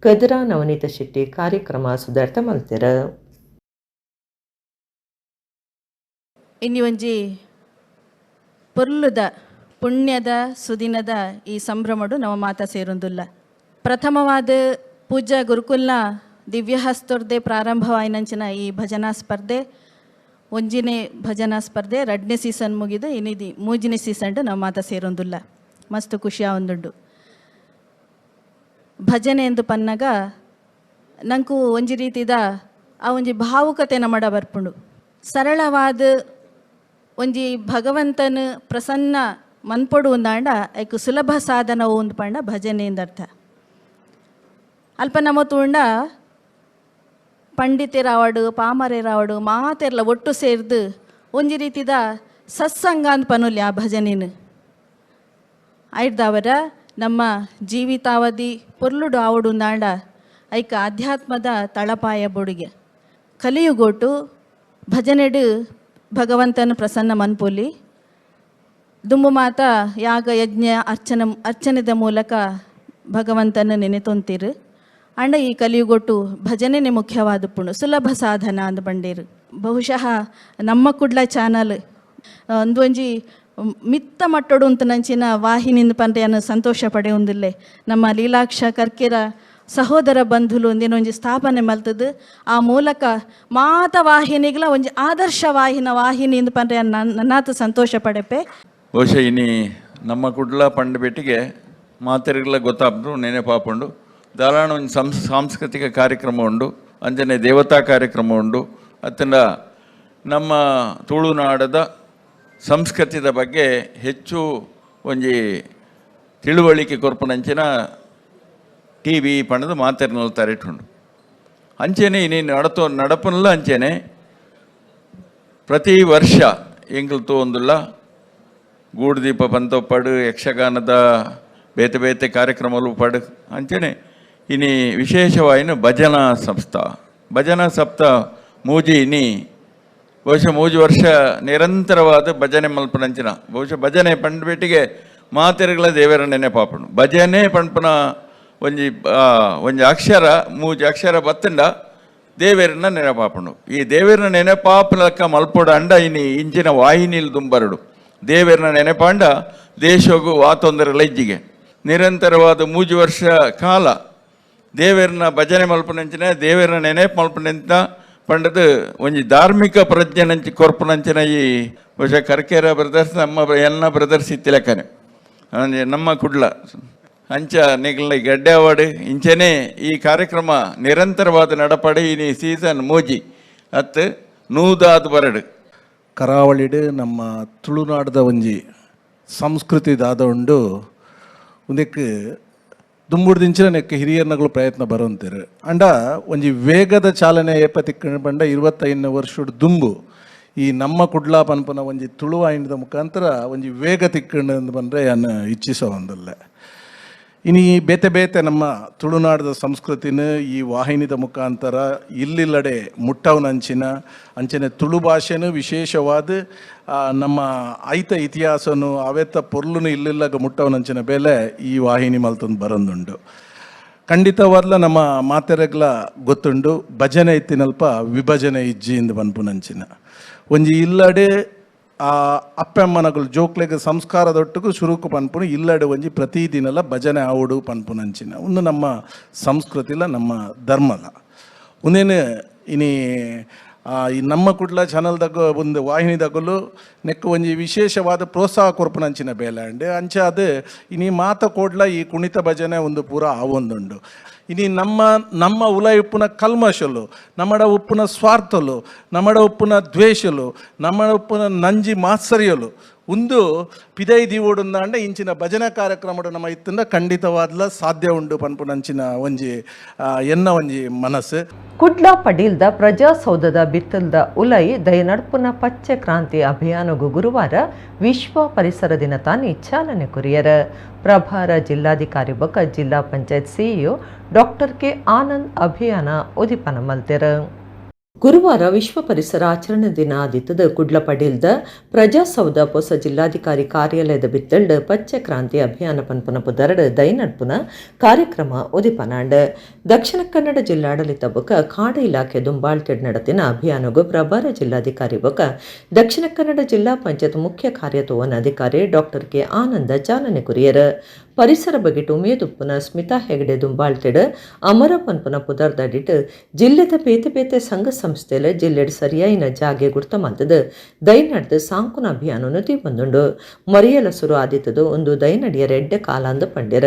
ಕದರ ನವನೀತ ಶೆಟ್ಟಿ ಕಾರ್ಯಕ್ರಮ ಸುಧಾರ್ಥ ಮಲ್ತೆರ. ಇನ್ನಿ ಒಂಜಿ ಪೊರ್ಲುದ ಪುಣ್ಯದ ಸುದಿನದ ಈ ಸಂಭ್ರಮಡು ನಮ್ಮ ಮಾತ ಸೇರೊಂದುಲ್ಲ. ಪ್ರಥಮವಾದ ಪೂಜ್ಯ ಗುರುಕುಲ್ನ ದಿವ್ಯಹಸ್ತೊರ್ದೆ ಪ್ರಾರಂಭವಾಯಿನಂಚಿನ ಈ ಭಜನಾ ಸ್ಪರ್ಧೆ ಒಂಜಿನೇ ಭಜನಾ ಸ್ಪರ್ಧೆ ರಡ್ನೇ ಸೀಸನ್ ಮುಗಿದು ಇನ್ನಿದಿ ಮೂಜಿನೇ ಸೀಸನ್ ನಮ್ಮ ಮಾತ ಸೇರೊಂದುಲ್ಲ. ಮಸ್ತ್ ಖುಷಿ ಆವೊಂದುಂಡು. ಭಜನೆ ಎಂದು ಪನ್ನಗ ನಂಕು ಒಂಜಿ ರೀತಿದ ಆ ಒಂಜಿ ಭಾವುಕತೆ ನಮಡ ಬರ್ಪುಂಡು. ಸರಳವಾದ ಒಂಜಿ ಭಗವಂತನ ಪ್ರಸನ್ನ ಮನ್ಪೊಡು ಉಂದಾಂಡ ಐಕ್ ಸುಲಭ ಸಾಧನ ಉಂದು ಪಂಡ ಭಜನೆ ಎಂದರ್ಥ. ಅಲ್ಪ ನಮ ತೂಂಡ ಪಂಡಿತೆರಾವಡು ಪಾಮರೆರಾವಡು ಮಾತೆರ್ಲ ಒಟ್ಟು ಸೇರ್ದು ಒಂಜಿ ರೀತಿದ ಸತ್ಸಂಗ ಅಂದ್ ಪನುಲಿ ಆ ಭಜನೆನು. ಐಡ್ದಾವರ ನಮ್ಮ ಜೀವಿತಾವಧಿ ಪೊರ್ಲುಡು ಆವಡು ಉಂದಾಂಡ ಐಕ ಆಧ್ಯಾತ್ಮದ ತಳಪಾಯ ಬೊಡುಗೆ. ಕಲಿಯುಗೋಟು ಭಜನೆಡು ಭಗವಂತನ ಪ್ರಸನ್ನ ಮನ್ಪೊಲಿ. ದುಂಬು ಮಾತ ಯಾಗ ಯಜ್ಞ ಅರ್ಚನೆದ ಮೂಲಕ ಭಗವಂತನ ನೆನೆತೊಂತಿರು. ಅಂಡ ಈ ಕಲಿಯುಗೊಟ್ಟು ಭಜನೆನೇ ಮುಖ್ಯವಾದ ಪುಣು ಸುಲಭ ಸಾಧನ ಅಂದ್ ಬಂಡೇರು. ಬಹುಶಃ ನಮ್ಮ ಕುಡ್ಲ ಚಾನಲ್ ಒಂದೊಂಜಿ ಮಿತ್ತ ಮಟ್ಟೊಡು ನಂಚಿನ ವಾಹಿನಿಂದ ಪಂಡೆಯನ್ನು ಸಂತೋಷ ಪಡೆಯುವುದಿಲ್ಲೆ. ನಮ್ಮ ಲೀಲಾಕ್ಷ ಕರ್ಕಿರ ಸಹೋದರ ಬಂಧುಲು ಒಂದಿನೊಂಜಿ ಸ್ಥಾಪನೆ ಮಲ್ತದು ಆ ಮೂಲಕ ಮಾತ ವಾಹಿನಿಗಳ ಒಂಜಿ ಆದರ್ಶ ವಾಹಿನಿ ಪಂಡ್ರೆ ನನ್ನಾತ ಸಂತೋಷ ಪಡೆಪೆ. ಬಹುಶಃ ಇನಿ ನಮ್ಮ ಕುಡ್ಲ ಪಂಡ ಬೆಟ್ಟಿಗೆ ಮಾತೆರಿಗೆಲ್ಲ ಗೊತ್ತಾಪುಂಡು ನೆನೆಪಾಪುಂಡು. ಧಾರಾಳ ಒಂಜಿ ಸಾಂಸ್ಕೃತಿಕ ಕಾರ್ಯಕ್ರಮ ಉಂಡು, ಅಂಚನೆ ದೇವತಾ ಕಾರ್ಯಕ್ರಮ ಉಂಡು. ಅತ್ತಂಡ ನಮ್ಮ ತುಳುನಾಡದ ಸಂಸ್ಕೃತಿದ ಬಗ್ಗೆ ಹೆಚ್ಚು ಒಂಜಿ ತಿಳುವಳಿಕೆ ಕೊರ್ಪುನಂಚಿನ ಟಿ ವಿ ಪಂಡದು ಮಾತೆರ್ನಲ್ ತರೆಟುಂಡು. ಅಂಚೆನೆ ಇನಿ ನಡತೋ ನಡಪುನಲ್ಲ ಅಂಚೆನೆ ಪ್ರತಿ ವರ್ಷ ಎಂಕುಲು ತೂವೊಂದುಲ್ಲ ಗೂಡುದೀಪ ಪಂತೊಪ್ಪಡು ಯಕ್ಷಗಾನದ ಬೇತೆ ಬೇತೆ ಕಾರ್ಯಕ್ರಮಲು ಪಡು. ಅಂಚೆನೆ ಇನಿ ವಿಶೇಷವಾಯಿನ ಭಜನಾ ಸಂಸ್ಥಾ ಭಜನಾ ಸಪ್ತ ಮೂಜಿ ಇನಿ ಬಹುಶಃ ಮೂಜಿ ವರ್ಷ ನಿರಂತರವಾದ ಭಜನೆ ಮಲ್ಪನಂಚಿನ ಬಹುಶಃ ಭಜನೆ ಪಂಡ್ಬೇಟಿಗೆ ಮಾತೆರುಗಳ ದೇವರ ನೆನೆ ಪಾಪುಂಡು. ಭಜನೆ ಪಂಡ್ಪುನ ಒಂಜಿ ಒಂಜಿ ಅಕ್ಷರ ಮೂಜಿ ಅಕ್ಷರ ಬತ್ತಂಡ ದೇವೇರನ್ನ ನೆನಪಾಪುಂಡು. ಈ ದೇವೇರನ ನೆನಪಾಪಲಕ್ಕ ಮಲ್ಪೊಡು ಅಂಡ ಇನಿ ಇಂಚಿನ ವಾಹಿನಿಲ್ ದುಂಬರಡು ದೇವೇರನ ನೆನಪಾಂಡ ದೇಶಗೂ ವಾತೊಂದರ ಲಜ್ಜಿಗೆ ನಿರಂತರವಾದ ಮೂಜಿ ವರ್ಷ ಕಾಲ ದೇವೇರನ ಭಜನೆ ಮಲ್ಪನಂಚಿನ ದೇವೇರನ ನೆನಪು ಮಲ್ಪನಂಚಿನ ಪಂಡದು ಒಂಜಿ ಧಾರ್ಮಿಕ ಪ್ರಜ್ಞೆನಂಚಿ ಕೊರ್ಪುನಂಚಿನ ಈ ಬಹುಶಃ ಕರ್ಕೇರ ಬ್ರದರ್ಸ್ ನಮ್ಮ ಎನ್ನ ಬ್ರದರ್ಸ್ ಇತ್ತಿಲೆಕ್ಕನೆ ನಮ್ಮ ಕುಡ್ಲ ಅಂಚ ನಿಗಲ್ನ ಗಡ್ಡೆ ಅವಾರ್ಡ್ ಇಂಚೆನೆ ಈ ಕಾರ್ಯಕ್ರಮ ನಿರಂತರವಾದ ನಡಪಡೆ ಇನಿ ಸೀಸನ್ ಮೂಜಿ ಅತ್ತು ನೂದಾದ್ ಬರಡು. ಕರಾವಳಿಡ್ ನಮ್ಮ ತುಳುನಾಡದ ಒಂಜಿ ಸಂಸ್ಕೃತಿ ದಾದ ಉಂಡು ಉಂದೆಕ್ ದುಂಬುಡ್ದಿಂಚಿನ ನೆಕ್ ಹಿರಿಯರ್ನಗಳು ಪ್ರಯತ್ನ ಬರೋಂತಿರು. ಅಂಡ ಒಂಜಿ ವೇಗದ ಚಾಲನೆ ಏಪ ತಿಕ್ಕಂಡು ಪಂಡ 25 ವರ್ಷಡ್ ದುಂಬು ಈ ನಮ್ಮ ಕುಡ್ಲ ಪನ್ಪುನ ಒಂಜಿ ತುಳುವಾಹಿನಿದ ಮುಖಾಂತರ ಒಂಜಿ ವೇಗ ತಿಕ್ಕಂಡು ಅಂದ್ ಪಂಡ್ರೆ ಯಾನ್ ಇಚ್ಛಿಸೋ ಒಂದಲ್ಲೆ. ಇನಿ ಬೇತೆ ಬೇತೆ ನಮ್ಮ ತುಳುನಾಡದ ಸಂಸ್ಕೃತಿನ ಈ ವಾಹಿನಿದ ಮುಖಾಂತರ ಇಲ್ಲಿಲ್ಲಡೆ ಮುಟ್ಟವನಂಚಿನ ಅಂಚನೆ ತುಳು ಭಾಷೆನು ವಿಶೇಷವಾದ ನಮ್ಮ ಐತ ಇತಿಹಾಸನು ಅವೆತ್ತ ಪೊರ್ಲುನು ಇಲ್ಲಿಲ್ಲಗ ಮುಟ್ಟವನಂಚಿನ ಬೇಲೆ ಈ ವಾಹಿನಿ ಮಲ್ತೊಂದು ಬರಂದುಂಡು. ಖಂಡಿತವಾದ್ಲ ನಮ್ಮ ಮಾತೆರೆಗ್ಲ ಗೊತ್ತುಂಡು ಭಜನೆ ಇತ್ತಿನಲ್ಪ ವಿಭಜನೆ ಇಜ್ಜಿ ಇಂದು ಪನ್ಪುನಂಚಿನ ಒಂಜಿ ಇಲ್ಲಡೆ ಆ ಅಪ್ಪೆಮ್ಮನಗಳು ಜೋಕ್ಲೆಗ್ ಸಂಸ್ಕಾರದೊಟ್ಟುಗು ಶುರುಕು ಪನ್ಪುನು ಇಲ್ಲಡೆ ಒಂಜಿ ಪ್ರತಿದಿನಲ ಭಜನೆ ಆವಡು ಪನ್ಪುನಂಚಿನ ಒಂದು ನಮ್ಮ ಸಂಸ್ಕೃತಿಲ ನಮ್ಮ ಧರ್ಮಲ. ಒಂದೇನು ಇನಿ ಈ ನಮ್ಮ ಕುಡ್ಲ ಚಾನಲ್ ದಗ್ಗ ಒಂದು ವಾಹಿನಿ ದಗಲು ನೆಕ್ ಒಂಜಿ ವಿಶೇಷವಾದ ಪ್ರೋತ್ಸಾಹ ಕೊರ್ಪುನಂಚಿನ ಬೇಲೆ ಅಂಡ್ ಅಂಚ ಅದು ಇನಿ ಮಾತ ಕೋಡ್ಲ ಈ ಕುಣಿತ ಭಜನೆ ಒಂದು ಪೂರ ಆವೊಂದುಂಡು. ಇನಿ ನಮ್ಮ ನಮ್ಮ ಉಲಾಯಿ ಉಪ್ಪುನ ಕಲ್ಮಶಲು, ನಮ್ಮಡ ಉಪ್ಪುನ ಸ್ವಾರ್ಥಲು, ನಮ್ಮಡ ಉಪ್ಪುನ ದ್ವೇಷಲು, ನಮ್ಮಡ ಉಪ್ಪುನ ನಂಜಿ ಮಾತ್ಸರ್ಯಲು ಉಂದು ಪಿದೈ ದೀವೋಡುಂದಾಂಡ ಇಂಚಿನ ಭಜನಾ ಕಾರ್ಯಕ್ರಮಡು ನಮ್ಮ ಇತ್ತಿಂದ ಖಂಡಿತವಾದ್ಲ ಸಾಧ್ಯ ಉಂಡು ಪನ್ಪುನಂಚಿನ ಒಂಜಿ ಎನ್ನ ಒಂಜಿ ಮನಸ್ಸು. ಕುಡ್ಲ ಪಡೀಲ್ದ ಪ್ರಜಾಸೌಧದ ಬಿತ್ತಲ್ದ ಉಲೈ ದಯನಡ್ಪುನ ಪಚ್ಚೆ ಕ್ರಾಂತಿ ಅಭಿಯಾನಗು ಗುರುವಾರ ವಿಶ್ವ ಪರಿಸರ ದಿನ ತಾನಿ ಚಾಲನೆ ಕೊರಿಯರ. ಪ್ರಭಾರ ಜಿಲ್ಲಾಧಿಕಾರಿ ಬೊಕ ಜಿಲ್ಲಾ panchayat CEO doctor K Anand ಅಭಿಯಾನ ಉದಿಪನ ಮಲ್ತೆರ್. ಗುರುವಾರ ವಿಶ್ವ ಪರಿಸರ ಆಚರಣೆ ದಿನ ಆದಿತ್ತದ ಕುಡ್ಲ ಪಡೀಲ್ದ ಪ್ರಜಾಸೌಧ ಹೊಸ ಜಿಲ್ಲಾಧಿಕಾರಿ ಕಾರ್ಯಾಲಯದ ಬಿತ್ತಲ್ಡ್ ಪಚ್ಚೆ ಕ್ರಾಂತಿ ಅಭಿಯಾನ ಪನ್ಪುನ ಪುದರಡ್ ದೈನಡ್ಪುನ ಕಾರ್ಯಕ್ರಮ ಉದಿಪನಾಂಡ್. ದಕ್ಷಿಣ ಕನ್ನಡ ಜಿಲ್ಲಾಡಳಿತ ಬೊಕ ಕಾಡು ಇಲಾಖೆ ದುಂಬಾಳ್ಕೆಡ್ ನಡತಿನ ಅಭಿಯಾನಗು ಪ್ರಭಾರ ಜಿಲ್ಲಾಧಿಕಾರಿ ಬೊಕ ದಕ್ಷಿಣ ಕನ್ನಡ ಜಿಲ್ಲಾ ಪಂಚಾಯತ್ ಮುಖ್ಯ ಕಾರ್ಯತೋವನ ಅಧಿಕಾರಿ ಡಾಕ್ಟರ್ ಕೆ ಆನಂದ ಚಾಲನೆ ಕೊರಿಯರ್. ಪರಿಸರ ಬಗೆಟ್ ಉಮೇದುಪ್ಪುನ ಸ್ಮಿತಾ ಹೆಗಡೆ ದುಂಬಾಳ್ತೆಡ್ ಅಮರ ಪನ್ಪುನ ಪುದರ್ದಡಿಟ್ ಜಿಲ್ಲೆದ ಬೇತೆ ಬೇತೆ ಸಂಘ ಸಂಸ್ಥೆಲ ಜಿಲ್ಲೆಡ್ ಸರಿಯಾಯಿನ ಜಾಗೆ ಗುರ್ತ ಮಲ್ತದ ದೈನಡ್ದು ಸಾಂಕುನ ಅಭಿಯಾನನು ದೀಪೊಂದುಂಡು. ಮರಿಯಲ ಸುರು ಆದಿತ್ತದು ಒಂದು ದೈನಡಿಯ ರೆಡ್ಡೆ ಕಾಲಾಂದ ಪಂಡೆರ.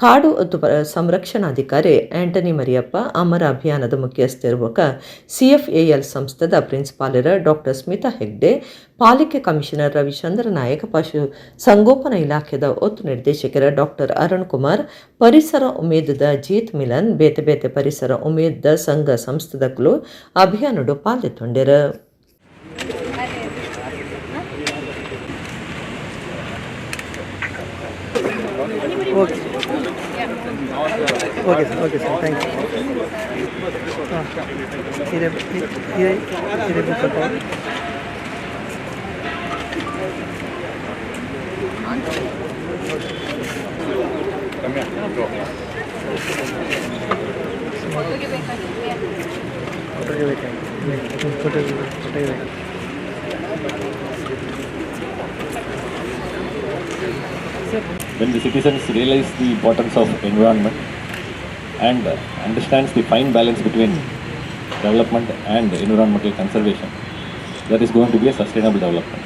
ಕಾಡು ಒತ್ತು ಸಂರಕ್ಷಣಾಧಿಕಾರಿ ಆಂಟನಿ ಮರಿಯಪ್ಪ, ಅಮರ ಅಭಿಯಾನದ ಮುಖ್ಯಸ್ಥರು ಬೊಕ ಸಿಎಫ್ಎಎಲ್ ಸಂಸ್ಥೆದ ಪ್ರಿನ್ಸಿಪಾಲರ ಡಾಕ್ಟರ್ ಸ್ಮಿತಾ ಹೆಗ್ಡೆ, ಪಾಲಿಕೆ ಕಮಿಷನರ್ ರವಿಚಂದ್ರ ನಾಯಕ್, ಪಶು ಸಂಗೋಪನಾ ಇಲಾಖೆದ ಒತ್ತು ನಿರ್ದೇಶಕರ ಡಾಕ್ಟರ್ ಅರುಣ್ ಕುಮಾರ್, ಪರಿಸರ ಉಮೇದದ ಜೀತ್ ಮಿಲನ್, ಬೇತೆ ಬೇತೆ ಪರಿಸರ ಉಮೇದ ಸಂಘ ಸಂಸ್ಥೆದಕ್ಲು ಅಭಿಯಾನಡು ಪಾಲ್ದೆತ್ತೊಂಡೆರ್. Okay okay sir, okay sir, thank you. ಹಾಂ, ಇದೆ ಇದೆ ಇದೆ ಸ್ವಲ್ಪ. ಫೋಟೋಗೆ ಬೇಕಾಗಿತ್ತು, ಫೋಟೋ ಫೋಟೋಗೆ ಬೇಕಾಗಿತ್ತು. When the citizens realize the importance of environment and understands the fine balance between development and environmental conservation, that is going to be a sustainable development.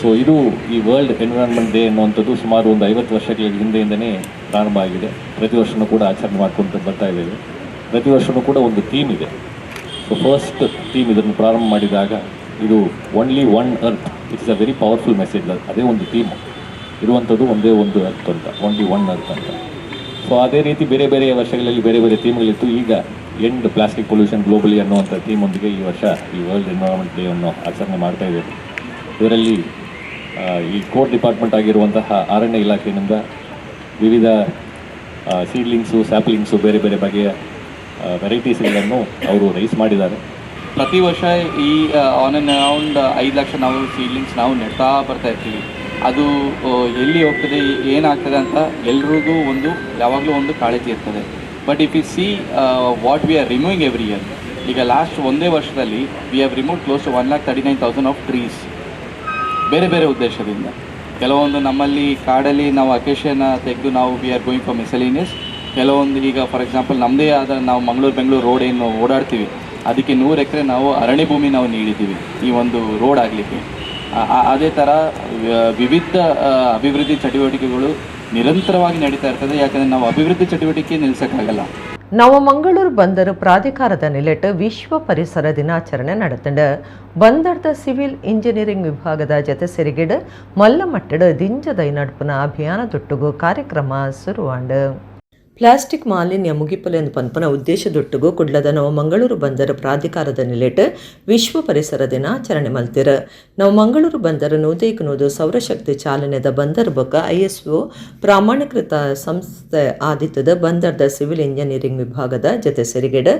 So ಇದು ಈ ವರ್ಲ್ಡ್ ಎನ್ವಿರಾನ್ಮೆಂಟ್ ಡೇ ಅನ್ನುವಂಥದ್ದು ಸುಮಾರು ಒಂದು 50 ವರ್ಷಗಳ ಹಿಂದೆಯಿಂದನೇ ಪ್ರಾರಂಭ ಆಗಿದೆ. ಪ್ರತಿ ವರ್ಷವೂ ಕೂಡ ಆಚರಣೆ ಮಾಡ್ಕೊಂಡು ಬರ್ತಾ ಇದ್ದೇವೆ. ಪ್ರತಿ ವರ್ಷವೂ ಕೂಡ ಒಂದು ಥೀಮ್ ಇದೆ. ಸೊ ಫಸ್ಟ್ ಥೀಮ್ ಇದನ್ನು ಪ್ರಾರಂಭ ಮಾಡಿದಾಗ ಇದು only one earth, it's a very powerful message. ಅದೇ ಒಂದು ಥೀಮು ಇರುವಂಥದ್ದು, ಒಂದೇ ಒಂದು ಅರ್ತ್ ಅಂತ, ಓನ್ಲಿ ಒನ್ ಅರ್ತ್ ಅಂತ. ಸೊ ಅದೇ ರೀತಿ ಬೇರೆ ಬೇರೆ ವರ್ಷಗಳಲ್ಲಿ ಬೇರೆ ಬೇರೆ ಥೀಮ್ಗಳಿತ್ತು. ಈಗ ಎಂಡ್ ಪ್ಲಾಸ್ಟಿಕ್ ಪೊಲ್ಯೂಷನ್ ಗ್ಲೋಬಲಿ ಅನ್ನುವಂಥ ಥೀಮೊಂದಿಗೆ ಈ ವರ್ಷ ಈ ವರ್ಲ್ಡ್ ಎನ್ವಿರಾನ್ಮೆಂಟ್ ಡೇಯನ್ನು ಆಚರಣೆ ಮಾಡ್ತಾ ಇದ್ದೇವೆ. ಇದರಲ್ಲಿ ಈ ಕೋರ್ ಡಿಪಾರ್ಟ್ಮೆಂಟ್ ಆಗಿರುವಂತಹ ಅರಣ್ಯ ಇಲಾಖೆಯಿಂದ ವಿವಿಧ ಸೀಡ್ಲಿಂಗ್ಸು, ಸ್ಯಾಪ್ಲಿಂಗ್ಸು, ಬೇರೆ ಬೇರೆ ಬಗೆಯ ವೆರೈಟೀಸ್ಗಳನ್ನು ಅವರು ರೈಸ್ ಮಾಡಿದ್ದಾರೆ. ಪ್ರತಿ ವರ್ಷ ಈ ಆನ್ ಆ್ಯಂಡ್ ಅರೌಂಡ್ 5 ಲಕ್ಷ ನಾವು ಸೀಡ್ಲಿಂಗ್ಸ್ ನಾವು ನೆಡ್ತಾ ಬರ್ತಾ ಇರ್ತೀವಿ. ಅದು ಎಲ್ಲಿ ಹೋಗ್ತದೆ, ಏನಾಗ್ತದೆ ಅಂತ ಎಲ್ರಿಗೂ ಒಂದು ಯಾವಾಗಲೂ ಒಂದು ಕಾಳಜಿ ಇರ್ತದೆ. But if you see what we are removing every year, ಈಗ ಲಾಸ್ಟ್ ಒಂದೇ ವರ್ಷದಲ್ಲಿ we have remove close to 1,39,000 of trees ಬೇರೆ ಬೇರೆ ಉದ್ದೇಶದಿಂದ. ಕೆಲವೊಂದು ನಮ್ಮಲ್ಲಿ ಕಾಡಲ್ಲಿ ನಾವು ಅಕೇಶನ್ ತೆಗೆದು ನಾವು we are going for miscellaneous. ಕೆಲವೊಂದು ಈಗ ಫಾರ್ ಎಕ್ಸಾಂಪಲ್ ನಮ್ಮದೇ ಆದ ನಾವು ಮಂಗಳೂರು ಬೆಂಗಳೂರು ರೋಡ್ ಏನು ಓಡಾಡ್ತೀವಿ, ಅದಕ್ಕೆ 100 ಎಕರೆ ನಾವು ಅರಣ್ಯ ಭೂಮಿ ನಾವು ನೀಡಿದ್ದೀವಿ ಈ ಒಂದು ರೋಡ್ ಆಗಲಿಕ್ಕೆ. ಅದೇ ಥರ ವಿವಿಧ ಅಭಿವೃದ್ಧಿ ಚಟುವಟಿಕೆಗಳು ನಿರಂತರವಾಗಿ ನಡೀತಾ ಇರ್ತದೆ. ಯಾಕಂದರೆ ನಾವು ಅಭಿವೃದ್ಧಿ ಚಟುವಟಿಕೆ ನಿಲ್ಲಿಸೋಕ್ಕಾಗಲ್ಲ. ನವಮಂಗಳೂರು ಬಂದರು ಪ್ರಾಧಿಕಾರದ ನಿಲೆಟ್ ವಿಶ್ವ ಪರಿಸರ ದಿನಾಚರಣೆ ನಡೆತಂಡ. ಬಂದರ್ದ ಸಿವಿಲ್ ಇಂಜಿನಿಯರಿಂಗ್ ವಿಭಾಗದ ಜತೆ ಸೆರಿಗೆಡ್ ಮಲ್ಲಮಟ್ಟಡ್ ದಿಂಜದೈ ನಡ್ಪುನ ಅಭಿಯಾನ ದೊಟ್ಟುಗು ಕಾರ್ಯಕ್ರಮ ಶುರುವಾಂಡ್. ಪ್ಲಾಸ್ಟಿಕ್ ಮಾಲಿನ್ಯ ಮುಗಿಪಲೆಂದು ಪನ್ಪುನ ಉದ್ದೇಶದೊಟ್ಟುಗು ಕುಡ್ಲದ ನವಮಂಗಳೂರು ಬಂದರು ಪ್ರಾಧಿಕಾರದ ನಿಲೆಟ್ ವಿಶ್ವ ಪರಿಸರ ದಿನಾಚರಣೆ ಮಲ್ತಿರ. ನವಮಂಗಳೂರು ಬಂದರು 100ಕ್ಕೆ 100 ಸೌರಶಕ್ತಿ ಚಾಲನೆದ ಬಂದರ್ ಬೊಕ್ಕ ಐಎಸ್ಒ ಪ್ರಾಮಾಣೀಕೃತ ಸಂಸ್ಥೆ ಆದಿತ್ಯದ ಬಂದರ್ದ ಸಿವಿಲ್ ಇಂಜಿನಿಯರಿಂಗ್ ವಿಭಾಗದ ಜತೆ ಸೆರಿಗೆಡ್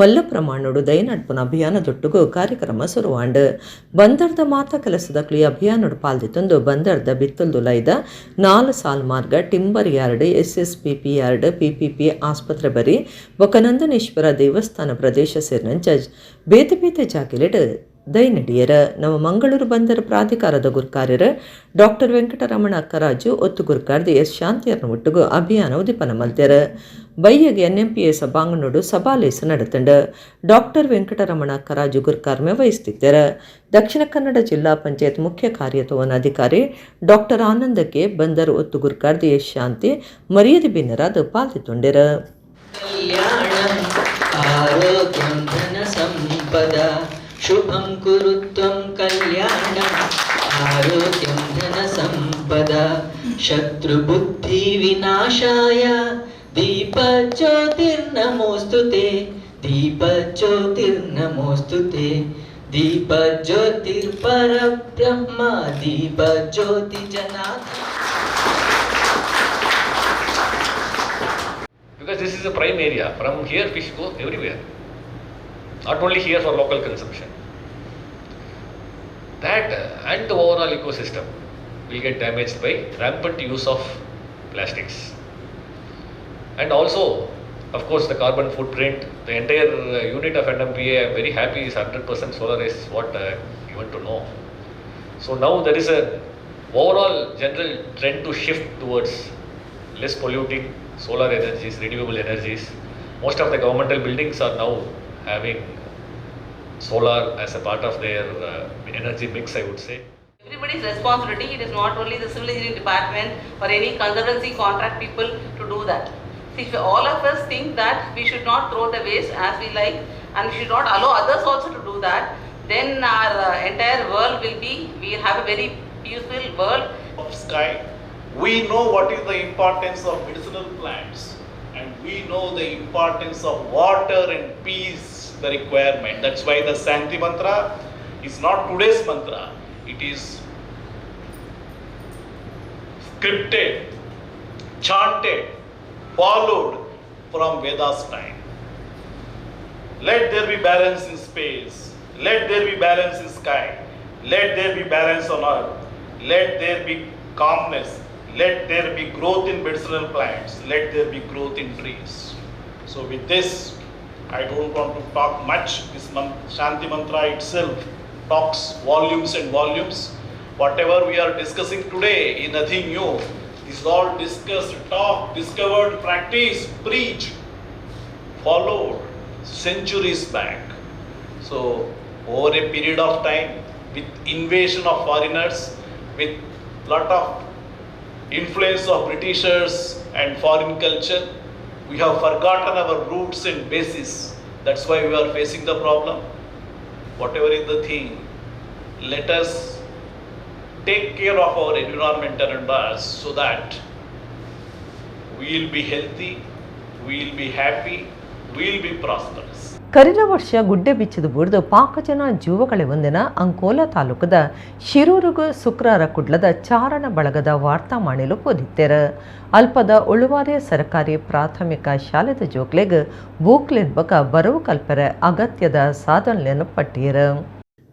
ಮಲ್ಲ ಪ್ರಮಾಣೋಡು ದಯನಡ್ಪುನ ಅಭಿಯಾನದೊಟ್ಟುಗು ಕಾರ್ಯಕ್ರಮ ಶುರುವಾಂಡ್. ಬಂದರ್ದ ಮಾತಾ ಕೆಲಸದ ಕ್ಲಿ ಅಭಿಯಾನೋಡು ಪಾಲ್ದಿತ್ತೊಂದು ಬಂದರ್ದ ಬಿತ್ತಲ್ದುಲೈದ 4 ಸಾಲ್ ಮಾರ್ಗ, ಟಿಂಬರ್ ಯಾರ್ಡ್, ಎಸ್ಎಸ್ಪಿಪಿ ಯಾರ್ಡ್, ಪಿಪಿಪಿ ಆಸ್ಪತ್ರೆ ಬರಿ ಬೊಕನಂದನೇಶ್ವರ ದೇವಸ್ಥಾನ ಪ್ರದೇಶ ಸೇರಿನಂಚ ಬೇತೆ ಬೇತೆ ಜಾಗೆಲೆಡ್ ದೈನಡಿಯರ. ನವ ಮಂಗಳೂರು ಬಂದರ ಪ್ರಾಧಿಕಾರದ ಗುರ್ಕಾರ್ಯರ ಡಾಕ್ಟರ್ ವೆಂಕಟರಮಣ ಅಕ್ಕರಾಜು, ಒತ್ತು ಗುರ್ಕಾರ್ದಿ ಎಸ್ ಶಾಂತಿಯರ್ನ ಒಟ್ಟುಗು ಅಭಿಯಾನ ಉದಿಪನ ಮಲ್ತೆರ್. ಬಯ್ಯಗೆ ಎನ್ಎಂಪಿಎ ಸಭಾಂಗಣೋಡು ಸಭಾಲೇಸ ನಡೆತಂಡ. ಡಾಕ್ಟರ್ ವೆಂಕಟರಮಣ ಅಕ್ಕರಾಜು ಗುರ್ಕಾರ್ಮೆ ವಹಿಸ್ತಿದ್ದಾರೆ. ದಕ್ಷಿಣ ಕನ್ನಡ ಜಿಲ್ಲಾ ಪಂಚಾಯತ್ ಮುಖ್ಯ ಕಾರ್ಯತೋವನ ಅಧಿಕಾರಿ ಡಾಕ್ಟರ್ ಆನಂದಕ್ಕೆ, ಬಂದರು ಒತ್ತು ಗುರ್ಕಾರ್ದಿ ಎಸ್ ಶಾಂತಿ ಮರ್ಯಾದೆ ಬಿನ್ನರಾದ ಪಾಲ್ದಿತ್ತೊಂಡೆರ್. ಕಲ್ಯಾಣಂ ಆರೋಗ್ಯಂ ಧನ ಸಂಪದ ಶುಭಂ ಕುರು ತ್ವಂ ಕಲ್ಯಾಣಂ ಆರೋಗ್ಯಂ ಧನ ಸಂಪದ ಶತ್ರುಬುದ್ಧಿ ವಿನಾಶಾಯ ದೀಪಜ್ಯೋತಿರ್ನಮೋಸ್ತುತೆ ದೀಪಜ್ಯೋತಿರ್ನಮೋಸ್ತುತೆ ದೀಪಜ್ಯೋತಿರ್ಪರಬ್ರಹ್ಮ ದೀಪಜ್ಯೋತಿ Janardhana. Because this is a prime area. From here, fish go everywhere. Not only here for local consumption. That and the overall ecosystem will get damaged by rampant use of plastics. And also, of course, the carbon footprint, the entire unit of NMPA, I am very happy, is 100% solar is what I given to know. So now there is a overall general trend to shift towards less polluting solar energies, renewable energies. Most of the governmental buildings are now having solar as a part of their energy mix, I would say. Everybody's responsibility. It is not only the civil engineering department or any conservancy contract people to do that. See, if all of us think that we should not throw the waste as we like and we should not allow others also to do that, then our entire world will be, we will have a very peaceful world. Of sky, we know what is the importance of medicinal plants, and we know the importance of water and peace, the requirement. That's why the Shanti mantra is not today's mantra. It is scripted, chanted, followed from Vedas time. Let there be balance in space. Let there be balance in sky. Let there be balance on earth. Let there be calmness. Let there be growth in medicinal plants. Let there be growth in trees. So with this, I don't want to talk much. This Shanti mantra itself talks volumes and volumes. Whatever we are discussing today is nothing new. This is all discussed, talked, discovered, practiced, preached, followed centuries back. So over a period of time, with invasion of foreigners, with lot of influence of Britishers and foreign culture, we have forgotten our roots and basis. That's why we are facing the problem. Whatever is the thing, let us take care of our environment and us so that we will be healthy, we will be happy, we will be prosperous. ಕರಿನ ವರ್ಷ ಗುಡ್ಡೆ ಬಿಚ್ಚಿದ ಬುಡ್ದು ಪಾಕಜನ ಜೀವಕಳೆ ಒಂದಿನ ಅಂಕೋಲ ತಾಲೂಕದ ಶಿರೂರುಗು ಶುಕ್ರಾರ ಕುಡ್ಲದ ಚಾರಣ ಬಳಗದ ವಾರ್ತಾ ಮಾಣಿಲು ಪೋದಿತ್ತೆರ. ಅಲ್ಪದ ಉಳುವಾರೆ ಸರ್ಕಾರಿ ಪ್ರಾಥಮಿಕ ಶಾಲೆದ ಜೋಕ್ಲೆಗ್ ಬೂಕ್ಲೆನ್ ಬಕ ಬರವು ಕಲ್ಪೆರೆ ಅಗತ್ಯದ ಸಾಧನೆಯನ್ನು ಪಟ್ಟಿಯರ.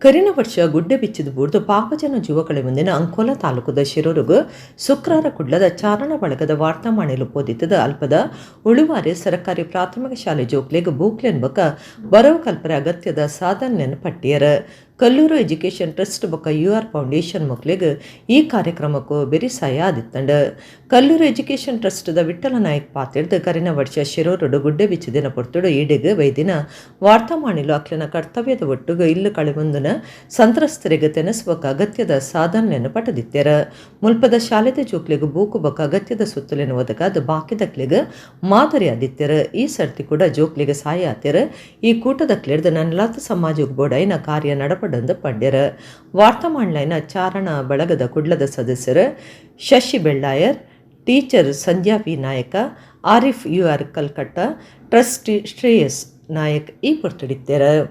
ಕರಿನ ವರ್ಷ ಗುಡ್ಡೆ ಬಿಚ್ಚಿದ ಬೂರ್ದು ಪಾಕಜನ ಜೀವಕಳೆ ಮುಂದಿನ ಅಂಕೋಲ ತಾಲೂಕದ ಶಿರೂರುಗು ಶುಕ್ರಾರ ಕುಡ್ಲದ ಚಾರಣ ಬಳಗದ ವಾರ್ತಾ ಮಾಣಿಲು ಪೋದಿತ್ತದ ಅಲ್ಪದ ಉಳುವಾರೆ ಸರ್ಕಾರಿ ಪ್ರಾಥಮಿಕ ಶಾಲೆ ಜೋಕ್ಲೆಗ್ ಬೂಕ್ಲೆನ್ ಬಕ ಬರವು ಕಲ್ಪರೆ ಅಗತ್ಯದ ಸಾಧನೆಯನ್ನು ಪಟ್ಟಿಯರ. ಕಲ್ಲೂರು ಎಜುಕೇಷನ್ ಟ್ರಸ್ಟ್ ಬೊಕ್ಕ you are foundation ಮಕ್ಳಿಗೆ ಈ ಕಾರ್ಯಕ್ರಮಕ್ಕೂ ಬೆರಿಸಾಯ ಆದಿತ್ತಂಡ. ಕಲ್ಲೂರು ಎಜುಕೇಷನ್ ಟ್ರಸ್ಟ್ದ ವಿಠ್ಠಲ ನಾಯಕ್ ಪಾತಿರ್ದು ಕರಿನ ವರ್ಷ ಶಿರೂರುಡು ಗುಡ್ಡೆ ಬಿಚ್ಚು ದಿನ ಪೊರ್ತುಡು ಈಡೆಗ್ ವೈದಿನ ವಾರ್ತಾ ಮಾಣಿಲು ಅಕ್ಲನ ಕರ್ತವ್ಯದ ಒಟ್ಟುಗು ಇಲ್ಲು ಕಳೆಬಂದುನ ಸಂತ್ರಸ್ತರಿಗೆ ತೆನಸುವಕ ಅಗತ್ಯದ ಸಾಧನೆಯನ್ನು ಪಟದಿತ್ತೆರ. ಮುಲ್ಪದ ಶಾಲೆದ ಜೋಕ್ಲೆಗ್ ಬೂಕು ಬೊಕ್ಕ ಅಗತ್ಯದ ಸುತ್ತಲಿನ ಒದಗಾದ ಬಾಕಿದಕ್ಲೆಗ್ ಮಾದರಿ ಆದಿತ್ಯರ. ಈ ಸರ್ತಿ ಕೂಡ ಜೋಕ್ಲೆಗ್ ಸಾಯ ಆತ್ಯರ. ಈ ಕೂಟದಕ್ಲೆರ್ದ ನನ್ಲಾತ ಸಮಾಜಕ್ಕೆ ಬೋಡೈನ ಕಾರ್ಯ ನಡಪಡಂದು ಪಂಡ್ಯರ. ವಾರ್ತಾಮಾನ್ಲೈನ ಚಾರಣ ಬಳಗದ ಕುಡ್ಲದ ಸದಸ್ಯರು Shashi Bellayar, teacher Sandhya V Nayak, Arif U R Kalkatta, trustee Shreyas Nayak ಈ ಪೊರ್ತುಡಿತ್ತೆರ.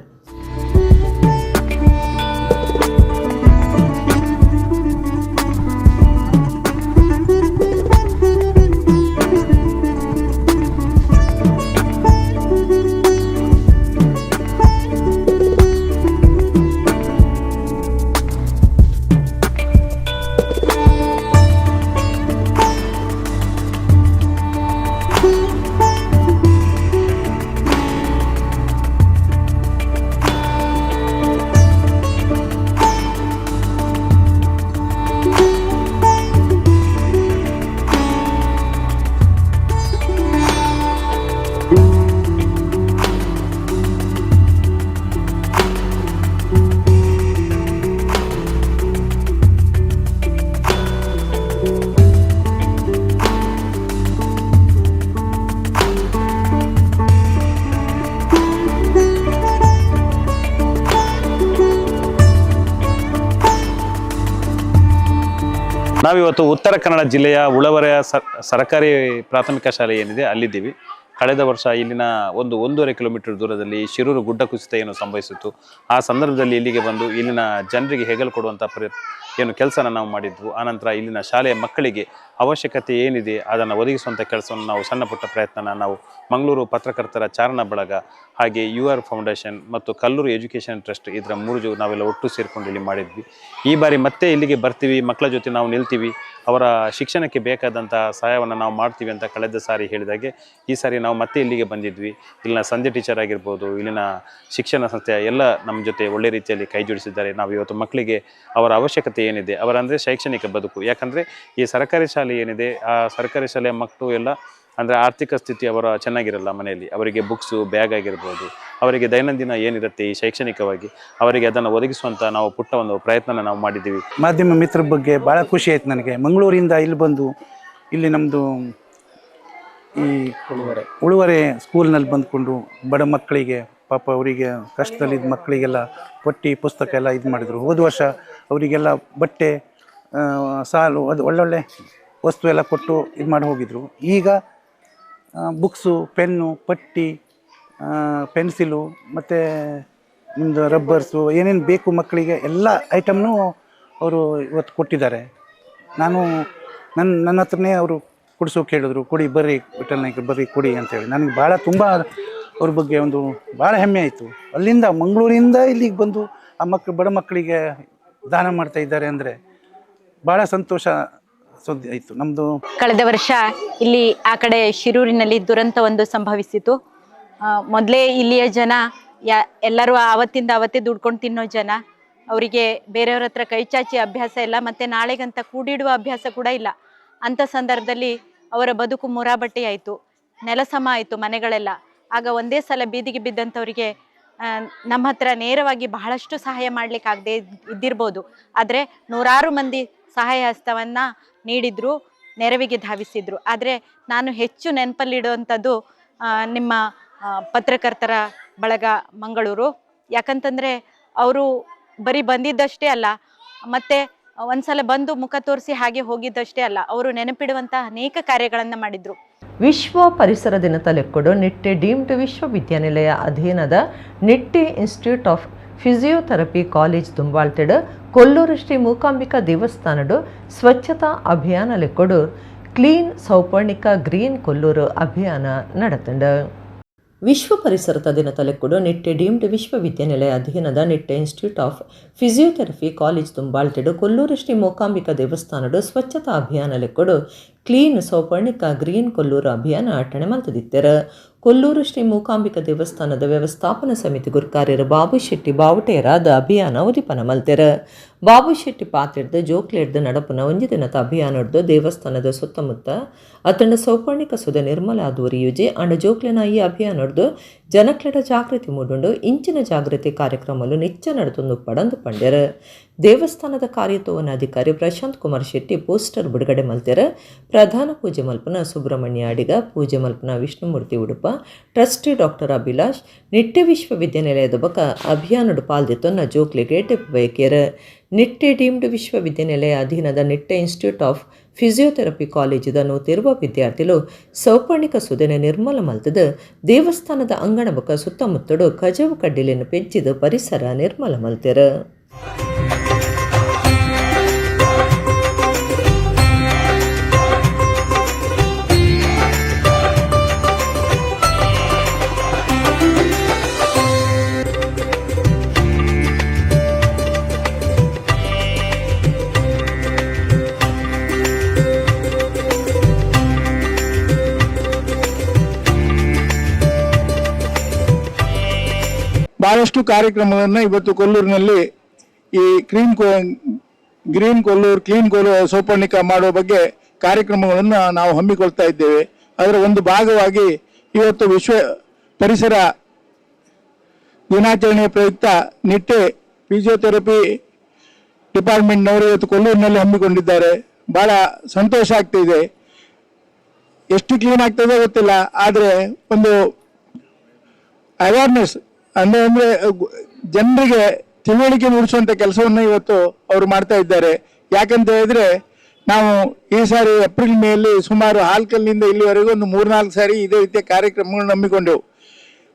ನಾವಿವತ್ತು ಉತ್ತರ ಕನ್ನಡ ಜಿಲ್ಲೆಯ ಉಳವರೆಯ ಸರಕಾರಿ ಪ್ರಾಥಮಿಕ ಶಾಲೆ ಏನಿದೆ ಅಲ್ಲಿದ್ದೀವಿ. ಕಳೆದ ವರ್ಷ ಇಲ್ಲಿನ 1.5 ಕಿಲೋಮೀಟರ್ ದೂರದಲ್ಲಿ ಶಿರೂರು ಗುಡ್ಡ ಕುಸಿತ ಏನು ಸಂಭವಿಸಿತ್ತು. ಆ ಸಂದರ್ಭದಲ್ಲಿ ಇಲ್ಲಿಗೆ ಬಂದು ಇಲ್ಲಿನ ಜನರಿಗೆ ಹೆಗಲು ಕೊಡುವಂಥ ಏನು ಕೆಲಸನ ನಾವು ಮಾಡಿದ್ವು. ಆನಂತರ ಇಲ್ಲಿನ ಶಾಲೆಯ ಮಕ್ಕಳಿಗೆ ಅವಶ್ಯಕತೆ ಏನಿದೆ ಅದನ್ನು ಒದಗಿಸುವಂಥ ಕೆಲಸವನ್ನು ನಾವು ಸಣ್ಣ ಪುಟ್ಟ ಪ್ರಯತ್ನನ ನಾವು ಮಂಗಳೂರು ಪತ್ರಕರ್ತರ ಚಾರಣ ಬಳಗ ಹಾಗೆ you are foundation ಮತ್ತು ಕಲ್ಲೂರು ಎಜುಕೇಷನ್ ಟ್ರಸ್ಟ್ ಇದರ ಮೂರು ನಾವೆಲ್ಲ ಒಟ್ಟು ಸೇರಿಕೊಂಡು ಇಲ್ಲಿ ಮಾಡಿದ್ವಿ. ಈ ಬಾರಿ ಮತ್ತೆ ಇಲ್ಲಿಗೆ ಬರ್ತೀವಿ, ಮಕ್ಕಳ ಜೊತೆ ನಾವು ನಿಲ್ತೀವಿ, ಅವರ ಶಿಕ್ಷಣಕ್ಕೆ ಬೇಕಾದಂಥ ಸಹಾಯವನ್ನು ನಾವು ಮಾಡ್ತೀವಿ ಅಂತ ಕಳೆದ ಸಾರಿ ಹೇಳಿದಾಗೆ ಈ ಸಾರಿ ನಾವು ಮತ್ತೆ ಇಲ್ಲಿಗೆ ಬಂದಿದ್ವಿ. ಇಲ್ಲಿನ ಸಂಧ್ಯಾ ಟೀಚರ್ ಆಗಿರ್ಬೋದು, ಇಲ್ಲಿನ ಶಿಕ್ಷಣ ಸಂಸ್ಥೆಯ ಎಲ್ಲ ನಮ್ಮ ಜೊತೆ ಒಳ್ಳೆ ರೀತಿಯಲ್ಲಿ ಕೈ ಜೋಡಿಸಿದ್ದಾರೆ. ನಾವು ಇವತ್ತು ಮಕ್ಕಳಿಗೆ ಅವರ ಅವಶ್ಯಕತೆ ಏನಿದೆ, ಅವರ ಅಂದರೆ ಶೈಕ್ಷಣಿಕ ಬದುಕು, ಯಾಕಂದರೆ ಈ ಸರ್ಕಾರಿ ಶಾಲೆ ಏನಿದೆ ಆ ಸರ್ಕಾರಿ ಶಾಲೆಯ ಮಕ್ಕಳು ಎಲ್ಲ ಅಂದರೆ ಆರ್ಥಿಕ ಸ್ಥಿತಿ ಅವರ ಚೆನ್ನಾಗಿರಲ್ಲ ಮನೆಯಲ್ಲಿ, ಅವರಿಗೆ ಬುಕ್ಸು ಬ್ಯಾಗ್ ಆಗಿರ್ಬೋದು, ಅವರಿಗೆ ದೈನಂದಿನ ಏನಿರುತ್ತೆ ಈ ಶೈಕ್ಷಣಿಕವಾಗಿ ಅವರಿಗೆ ಅದನ್ನು ಒದಗಿಸುವಂಥ ನಾವು ಪುಟ್ಟ ಒಂದು ಪ್ರಯತ್ನನ ನಾವು ಮಾಡಿದ್ದೀವಿ. ಮಾಧ್ಯಮ ಮಿತ್ರರ ಬಗ್ಗೆ ಭಾಳ ಖುಷಿ ಆಯ್ತು ನನಗೆ. ಮಂಗಳೂರಿಂದ ಇಲ್ಲಿ ಬಂದು ಇಲ್ಲಿ ನಮ್ಮದು ಈ ಉಳುವರೆ ಸ್ಕೂಲ್ನಲ್ಲಿ ಬಂದುಕೊಂಡು ಬಡ ಮಕ್ಕಳಿಗೆ, ಪಾಪ ಅವರಿಗೆ ಕಷ್ಟದಲ್ಲಿದ್ದ ಮಕ್ಕಳಿಗೆಲ್ಲ ಪಟ್ಟಿ ಪುಸ್ತಕ ಎಲ್ಲ ಇದು ಮಾಡಿದರು. ಹೋದ ವರ್ಷ ಅವರಿಗೆಲ್ಲ ಬಟ್ಟೆ ಸಾಲು ಅದು ಒಳ್ಳೊಳ್ಳೆ ವಸ್ತು ಎಲ್ಲ ಕೊಟ್ಟು ಇದು ಮಾಡಿ ಹೋಗಿದ್ರು. ಈಗ ಬುಕ್ಸು, ಪೆನ್ನು, ಪಟ್ಟಿ, ಪೆನ್ಸಿಲು ಮತ್ತು ನಿಮ್ಮದು ರಬ್ಬರ್ಸು ಏನೇನು ಬೇಕು ಮಕ್ಕಳಿಗೆ ಎಲ್ಲ ಐಟಮ್ನೂ ಅವರು ಇವತ್ತು ಕೊಟ್ಟಿದ್ದಾರೆ. ನಾನು ನನ್ನ ಹತ್ರನೇ ಅವರು ಕೊಡಿಸೋಕೆ ಹೇಳಿದ್ರು, ಕೊಡಿ ಬರ್ರಿ ವಿಠಲ್ ನಾಯ್ಕ ಬರ್ರಿ ಕೊಡಿ ಅಂತೇಳಿ. ನನಗೆ ಭಾಳ ತುಂಬ ಅವ್ರ ಬಗ್ಗೆ ಒಂದು ಭಾಳ ಹೆಮ್ಮೆ ಆಯಿತು. ಅಲ್ಲಿಂದ ಮಂಗಳೂರಿಂದ ಇಲ್ಲಿಗೆ ಬಂದು ಆ ಮಕ್ಕಳು ಬಡ ಮಕ್ಕಳಿಗೆ ದಾನ ಮಾಡ್ತಾ ಇದ್ದಾರೆ ಅಂದರೆ ಭಾಳ ಸಂತೋಷ ಸುದ್ದಿ ಆಯಿತು ನಮ್ಮದು. ಕಳೆದ ವರ್ಷ ಇಲ್ಲಿ ಆ ಕಡೆ ಶಿರೂರಿನಲ್ಲಿ ದುರಂತ ಒಂದು ಸಂಭವಿಸಿತು. ಮೊದಲೇ ಇಲ್ಲಿಯ ಜನ ಎಲ್ಲರೂ ಆವತ್ತಿಂದ ಅವತ್ತೇ ದುಡ್ಕೊಂಡು ತಿನ್ನೋ ಜನ, ಅವರಿಗೆ ಬೇರೆಯವ್ರ ಹತ್ರ ಕೈ ಚಾಚಿ ಅಭ್ಯಾಸ ಇಲ್ಲ, ಮತ್ತು ನಾಳೆಗಂತ ಕೂಡಿಡುವ ಅಭ್ಯಾಸ ಕೂಡ ಇಲ್ಲ. ಅಂಥ ಸಂದರ್ಭದಲ್ಲಿ ಅವರ ಬದುಕು ಮುರಾಬಟ್ಟೆ ಆಯಿತು, ನೆಲಸಮ ಆಯಿತು ಮನೆಗಳೆಲ್ಲ. ಆಗ ಒಂದೇ ಸಲ ಬೀದಿಗೆ ಬಿದ್ದಂಥವರಿಗೆ ನಮ್ಮ ಹತ್ರ ನೇರವಾಗಿ ಬಹಳಷ್ಟು ಸಹಾಯ ಮಾಡಲಿಕ್ಕಾಗದೆ ಇದ್ದಿರ್ಬೋದು, ಆದರೆ ನೂರಾರು ಮಂದಿ ಸಹಾಯ ಹಸ್ತವನ್ನು ನೀಡಿದರು, ನೆರವಿಗೆ ಧಾವಿಸಿದರು. ಆದರೆ ನಾನು ಹೆಚ್ಚು ನೆನಪಲ್ಲಿಡುವಂಥದ್ದು ನಿಮ್ಮ ಪತ್ರಕರ್ತರ ಬಳಗ ಮಂಗಳೂರು. ಯಾಕಂತಂದರೆ ಅವರು ಬರೀ ಬಂದಿದ್ದಷ್ಟೇ ಅಲ್ಲ, ಮತ್ತು ಒಂದ್ಸಲ ಬಂದು ಮುಖ ತೋರಿಸಿ ಹಾಗೆ ಹೋಗಿದ್ದಷ್ಟೇ ಅಲ್ಲ, ಅವರು ನೆನಪಿಡುವಂಥ ಅನೇಕ ಕಾರ್ಯಗಳನ್ನು ಮಾಡಿದರು. ವಿಶ್ವ ಪರಿಸರ ದಿನ ತಲೆಕ್ಕೊಡು ನಿಟ್ಟೆ ಡೀಮ್ಡ್ ವಿಶ್ವವಿದ್ಯಾನಿಲಯ ಅಧೀನದ Nitte institute of physiotherapy college ದುಂಬಾಳ್ತೆಡು Kollur Shri Mookambika ದೇವಸ್ಥಾನಡು ಸ್ವಚ್ಛತಾ ಅಭಿಯಾನ ಲೆಕ್ಕೊಡು ಕ್ಲೀನ್ ಸೌಪರ್ಣಿಕ ಗ್ರೀನ್ ಕೊಲ್ಲೂರು ಅಭಿಯಾನ ನಡೆತಂಡ. ವಿಶ್ವ ಪರಿಸರದ ದಿನ ತಲೆಕ್ಕೊಡು ನಿಟ್ಟೆ ಡೀಮ್ಡ್ ವಿಶ್ವವಿದ್ಯಾನಿಲಯ ಅಧೀನದ Nitte institute of physiotherapy college ದುಂಬಾಳ್ತೆಡು Kollur Shri Mookambika ದೇವಸ್ಥಾನಡು ಸ್ವಚ್ಛತಾ ಅಭಿಯಾನ ಲೆಕ್ಕೊಡು ಕ್ಲೀನ್ ಸೌಪರ್ಣಿಕ ಗ್ರೀನ್ ಕೊಲ್ಲೂರು ಅಭಿಯಾನ ಅಟ್ಟಣೆ ಮಲ್ತದಿತ್ತೆರ. ಕೊಲ್ಲೂರು ಶ್ರೀ ಮೂಕಾಂಬಿಕಾ ದೇವಸ್ಥಾನದ ವ್ಯವಸ್ಥಾಪನಾ ಸಮಿತಿ ಗುರ್ಕಾರ್ಯರು ಬಾಬು ಶೆಟ್ಟಿ ಬಾವುಟೇರಾದ ಅಭಿಯಾನ ಉದಿಪನ ಮಲ್ತೆರ. ಬಾಬು ಶೆಟ್ಟಿ ಪಾತ್ರೆಡ್ದು ಜೋಕ್ಲೆಡ್ದು ನಡಪುನ ಒಂಜಿ ದಿನದ ಅಭಿಯಾನಡ್ದು ದೇವಸ್ಥಾನದ ಸುತ್ತಮುತ್ತ ಅತಂಡ ಸೌಪರ್ಣಿಕ ಸುದೆ ನಿರ್ಮಲ ಆದೂರಿಯುಜಿ ಅಂಡ ಜೋಕ್ಲೆನ ಈ ಅಭಿಯಾನಡ್ದು ಜನಕ್ಲೆಡ ಜಾಗೃತಿ ಮೂಡುಂಡು ಇಂಚಿನ ಜಾಗೃತಿ ಕಾರ್ಯಕ್ರಮಲು ನಿಚ್ಚ ನಡೆತೊಂದು ಪಡಂದು ಪಂಡ್ಯರ. ದೇವಸ್ಥಾನದ ಕಾರ್ಯತೋವನ ಅಧಿಕಾರಿ ಪ್ರಶಾಂತ್ ಕುಮಾರ್ ಶೆಟ್ಟಿ ಪೋಸ್ಟರ್ ಬಿಡುಗಡೆ ಮಲ್ತೆರ. ಪ್ರಧಾನ ಪೂಜೆ ಮಲ್ಪನ ಸುಬ್ರಹ್ಮಣ್ಯ ಅಡಿಗ, ಪೂಜೆ ಮಲ್ಪನ ವಿಷ್ಣುಮೂರ್ತಿ ಉಡುಪ, ಟ್ರಸ್ಟಿ ಡಾಕ್ಟರ್ ಅಭಿಲಾಷ್, ನಿಟ್ಟೆ ವಿಶ್ವವಿದ್ಯಾನಿಲಯದ ಬಕ ಅಭಿಯಾನಡು ಪಾಲ್ದಿತ್ತೊನ್ನ ಜೋಕ್ಲಿಗೆ ಬಯಕೆಯರ. ನಿಟ್ಟೆ ಡೀಮ್ಡ್ ವಿಶ್ವವಿದ್ಯಾನಿಲಯ ಅಧೀನದ ನಿಟ್ಟೆ institute of physiotherapy ಕಾಲೇಜಿದ ನೂತಿರುವ ವಿದ್ಯಾರ್ಥಿಗಳು ಸೌಪರ್ಣಿಕ ಸುದನೆ ನಿರ್ಮಲ ಮಲ್ತದ ದೇವಸ್ಥಾನದ ಅಂಗಣ ಬಕ ಸುತ್ತಮುತ್ತಡು ಕಜವು ಕಡ್ಡಿಲಿನ ಪೆಂಚಿದ ಪರಿಸರ ನಿರ್ಮಲ ಮಲ್ತೆರ. ಬಹಳಷ್ಟು ಕಾರ್ಯಕ್ರಮಗಳನ್ನು ಇವತ್ತು ಕೊಲ್ಲೂರಿನಲ್ಲಿ ಈ ಗ್ರೀನ್ ಕೊಲ್ಲೂರು ಕ್ಲೀನ್ ಕೊಲ್ಲೂರು ಸೌಪರ್ಣಿಕ ಮಾಡುವ ಬಗ್ಗೆ ಕಾರ್ಯಕ್ರಮಗಳನ್ನು ನಾವು ಹಮ್ಮಿಕೊಳ್ತಾ ಇದ್ದೇವೆ. ಅದರ ಒಂದು ಭಾಗವಾಗಿ ಇವತ್ತು ವಿಶ್ವ ಪರಿಸರ ದಿನಾಚರಣೆಯ ಪ್ರಯುಕ್ತ ನಿಟ್ಟೆ ಫಿಸಿಯೋಥೆರಪಿ ಡಿಪಾರ್ಟ್ಮೆಂಟ್ನವರು ಇವತ್ತು ಕೊಲ್ಲೂರಿನಲ್ಲಿ ಹಮ್ಮಿಕೊಂಡಿದ್ದಾರೆ. ಬಹಳ ಸಂತೋಷ ಆಗ್ತಿದೆ. ಎಷ್ಟು ಕ್ಲೀನ್ ಆಗ್ತದೆ ಗೊತ್ತಿಲ್ಲ, ಆದರೆ ಒಂದು ಅವೇರ್ನೆಸ್ ಅಂದರೆ ಜನರಿಗೆ ತಿಳುವಳಿಕೆ ಮೂಡಿಸುವಂಥ ಕೆಲಸವನ್ನು ಇವತ್ತು ಅವರು ಮಾಡ್ತಾ ಇದ್ದಾರೆ. ಯಾಕಂತ ಹೇಳಿದ್ರೆ ನಾವು ಈ ಸಾರಿ ಏಪ್ರಿಲ್ ಮೇಯಲ್ಲಿ ಸುಮಾರು ಹಾಲ್ಕಲ್ನಿಂದ ಇಲ್ಲಿವರೆಗೂ ಒಂದು 3-4 ಸಾರಿ ಇದೇ ರೀತಿಯ ಕಾರ್ಯಕ್ರಮಗಳನ್ನು ಹಮ್ಮಿಕೊಂಡೆವು.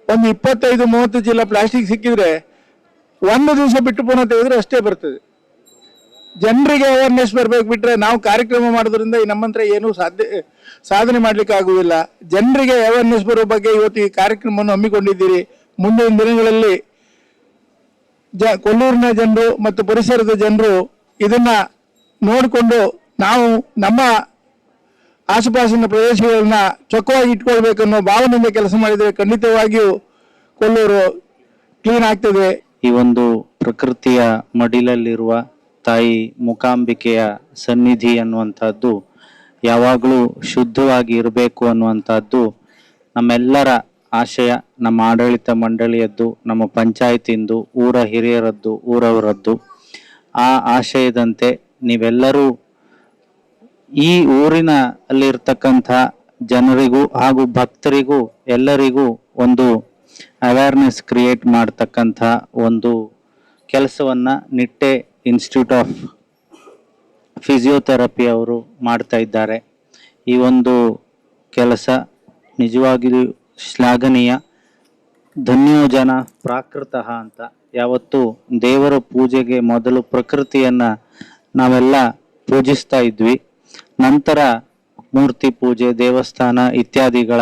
ಒಂದು 25-30 ಚೀಲ ಪ್ಲಾಸ್ಟಿಕ್ ಸಿಕ್ಕಿದ್ರೆ ಒಂದು ದಿವಸ ಬಿಟ್ಟು ಪುನಃ ತೆಗೆದ್ರೆ ಅಷ್ಟೇ ಬರ್ತದೆ. ಜನರಿಗೆ ಅವೇರ್ನೆಸ್ ಬರಬೇಕು ಬಿಟ್ಟರೆ ನಾವು ಕಾರ್ಯಕ್ರಮ ಮಾಡೋದ್ರಿಂದ ನಮ್ಮಂತ್ರ ಏನೂ ಸಾಧನೆ ಮಾಡಲಿಕ್ಕೆ ಆಗುವುದಿಲ್ಲ. ಜನರಿಗೆ ಅವೇರ್ನೆಸ್ ಬರೋ ಬಗ್ಗೆ ಇವತ್ತು ಈ ಕಾರ್ಯಕ್ರಮವನ್ನು ಹಮ್ಮಿಕೊಂಡಿದ್ದೀರಿ. ಮುಂದಿನ ದಿನಗಳಲ್ಲಿ ಕೊಲ್ಲೂರಿನ ಜನರು ಮತ್ತು ಪರಿಸರದ ಜನರು ಇದನ್ನು ನೋಡಿಕೊಂಡು ನಾವು ನಮ್ಮ ಆಸುಪಾಸಿನ ಪ್ರದೇಶಗಳನ್ನ ಚೊಕ್ಕವಾಗಿ ಇಟ್ಕೊಳ್ಬೇಕನ್ನೋ ಭಾವನೆಯಿಂದ ಕೆಲಸ ಮಾಡಿದರೆ ಖಂಡಿತವಾಗಿಯೂ ಕೊಲ್ಲೂರು ಕ್ಲೀನ್ ಆಗ್ತದೆ. ಈ ಒಂದು ಪ್ರಕೃತಿಯ ಮಡಿಲಲ್ಲಿರುವ ತಾಯಿ ಮೂಕಾಂಬಿಕೆಯ ಸನ್ನಿಧಿ ಅನ್ನುವಂಥದ್ದು ಯಾವಾಗಲೂ ಶುದ್ಧವಾಗಿ ಇರಬೇಕು ಅನ್ನುವಂಥದ್ದು ನಮ್ಮೆಲ್ಲರ ಆಶಯ. ನಮ್ಮ ಆಡಳಿತ ಮಂಡಳಿಯದ್ದು, ನಮ್ಮ ಪಂಚಾಯತಿಂದು, ಊರ ಹಿರಿಯರದ್ದು, ಊರವರದ್ದು. ಆ ಆಶಯದಂತೆ ನೀವೆಲ್ಲರೂ ಈ ಊರಿನ ಅಲ್ಲಿರ್ತಕ್ಕಂಥ ಜನರಿಗೂ ಹಾಗೂ ಭಕ್ತರಿಗೂ ಎಲ್ಲರಿಗೂ ಒಂದು ಅವೇರ್ನೆಸ್ ಕ್ರಿಯೇಟ್ ಮಾಡ್ತಕ್ಕಂಥ ಒಂದು ಕೆಲಸವನ್ನು ನಿಟ್ಟೆ ಇನ್ಸ್ಟಿಟ್ಯೂಟ್ ಆಫ್ ಫಿಸಿಯೋಥೆರಪಿ ಅವರು ಮಾಡ್ತಾ ಇದ್ದಾರೆ. ಈ ಒಂದು ಕೆಲಸ ನಿಜವಾಗಿಯೂ ಶ್ಲಾಘನೀಯ. ಧನ್ಯೋ ಜನ ಪ್ರಾಕೃತಃ ಅಂತ ಯಾವತ್ತು ದೇವರ ಪೂಜೆಗೆ ಮೊದಲು ಪ್ರಕೃತಿಯನ್ನು ನಾವೆಲ್ಲ ಪೂಜಿಸ್ತಾ ಇದ್ವಿ. ನಂತರ ಮೂರ್ತಿ ಪೂಜೆ, ದೇವಸ್ಥಾನ ಇತ್ಯಾದಿಗಳ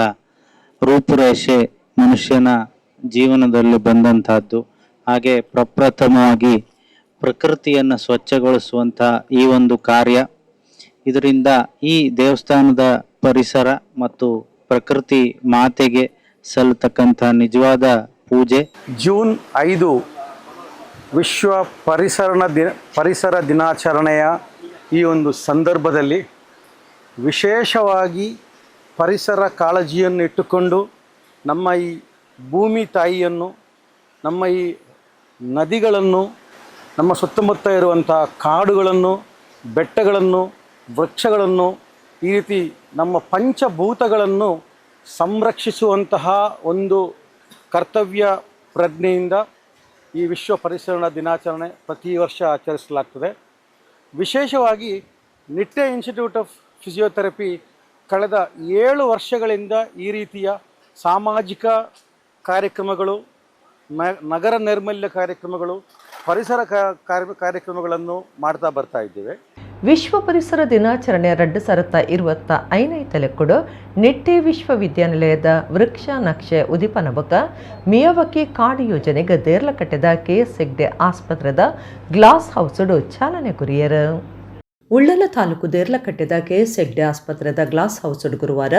ರೂಪುರೇಷೆ ಮನುಷ್ಯನ ಜೀವನದಲ್ಲಿ ಬಂದಂತಹದ್ದು. ಹಾಗೆ ಪ್ರಪ್ರಥಮವಾಗಿ ಪ್ರಕೃತಿಯನ್ನು ಸ್ವಚ್ಛಗೊಳಿಸುವಂಥ ಈ ಒಂದು ಕಾರ್ಯ, ಇದರಿಂದ ಈ ದೇವಸ್ಥಾನದ ಪರಿಸರ ಮತ್ತು ಪ್ರಕೃತಿ ಮಾತೆಗೆ ಸಲ್ಲತಕ್ಕಂಥ ನಿಜವಾದ ಪೂಜೆ. ಜೂನ್ 5 ವಿಶ್ವ ಪರಿಸರ ದಿನಾಚರಣೆಯ ಈ ಒಂದು ಸಂದರ್ಭದಲ್ಲಿ ವಿಶೇಷವಾಗಿ ಪರಿಸರ ಕಾಳಜಿಯನ್ನು ಇಟ್ಟುಕೊಂಡು ನಮ್ಮ ಈ ಭೂಮಿ ತಾಯಿಯನ್ನು, ನಮ್ಮ ಈ ನದಿಗಳನ್ನು, ನಮ್ಮ ಸುತ್ತಮುತ್ತ ಇರುವಂಥ ಕಾಡುಗಳನ್ನು, ಬೆಟ್ಟಗಳನ್ನು, ವೃಕ್ಷಗಳನ್ನು, ಈ ರೀತಿ ನಮ್ಮ ಪಂಚಭೂತಗಳನ್ನು ಸಂರಕ್ಷಿಸುವಂತಹ ಒಂದು ಕರ್ತವ್ಯ ಪ್ರಜ್ಞೆಯಿಂದ ಈ ವಿಶ್ವ ಪರಿಸರ ದಿನಾಚರಣೆ ಪ್ರತಿ ವರ್ಷ ಆಚರಿಸಲಾಗ್ತದೆ. ವಿಶೇಷವಾಗಿ ನಿಟ್ಟೆ ಇನ್ಸ್ಟಿಟ್ಯೂಟ್ ಆಫ್ ಫಿಸಿಯೋಥೆರಪಿ ಕಳೆದ 7 ವರ್ಷಗಳಿಂದ ಈ ರೀತಿಯ ಸಾಮಾಜಿಕ ಕಾರ್ಯಕ್ರಮಗಳು, ನಗರ ನೈರ್ಮಲ್ಯ ಕಾರ್ಯಕ್ರಮಗಳು, ಪರಿಸರ ಕಾರ್ಯಕ್ರಮಗಳನ್ನು ಮಾಡ್ತಾ ಬರ್ತಾ ಇದ್ದೇವೆ. ವಿಶ್ವ ಪರಿಸರ ದಿನಾಚರಣೆ 2025 ತಲೆಕೊಡು ನಿಟ್ಟೆ ವಿಶ್ವವಿದ್ಯಾನಿಲಯದ ವೃಕ್ಷ ನಕ್ಷೆ ಉದೀಪನ ಬೊಕ ಮಿಯಾವಕಿ ಕಾಡು ಯೋಜನೆಗೆ ದೇರ್ಲಕಟ್ಟೆದ ಕೆಎಸ್ ಹೆಗ್ಡೆ ಆಸ್ಪತ್ರೆದ ಗ್ಲಾಸ್ ಹೌಸ್ಡು ಚಾಲನೆ ಕೊರಿಯರು. ಉಳ್ಳಲ ತಾಲೂಕು ದೇರ್ಲಕಟ್ಟೆದ ಕೆಎಸ್ ಹೆಗ್ಡೆ ಆಸ್ಪತ್ರೆದ ಗ್ಲಾಸ್ ಹೌಸ್ ಗುರುವಾರ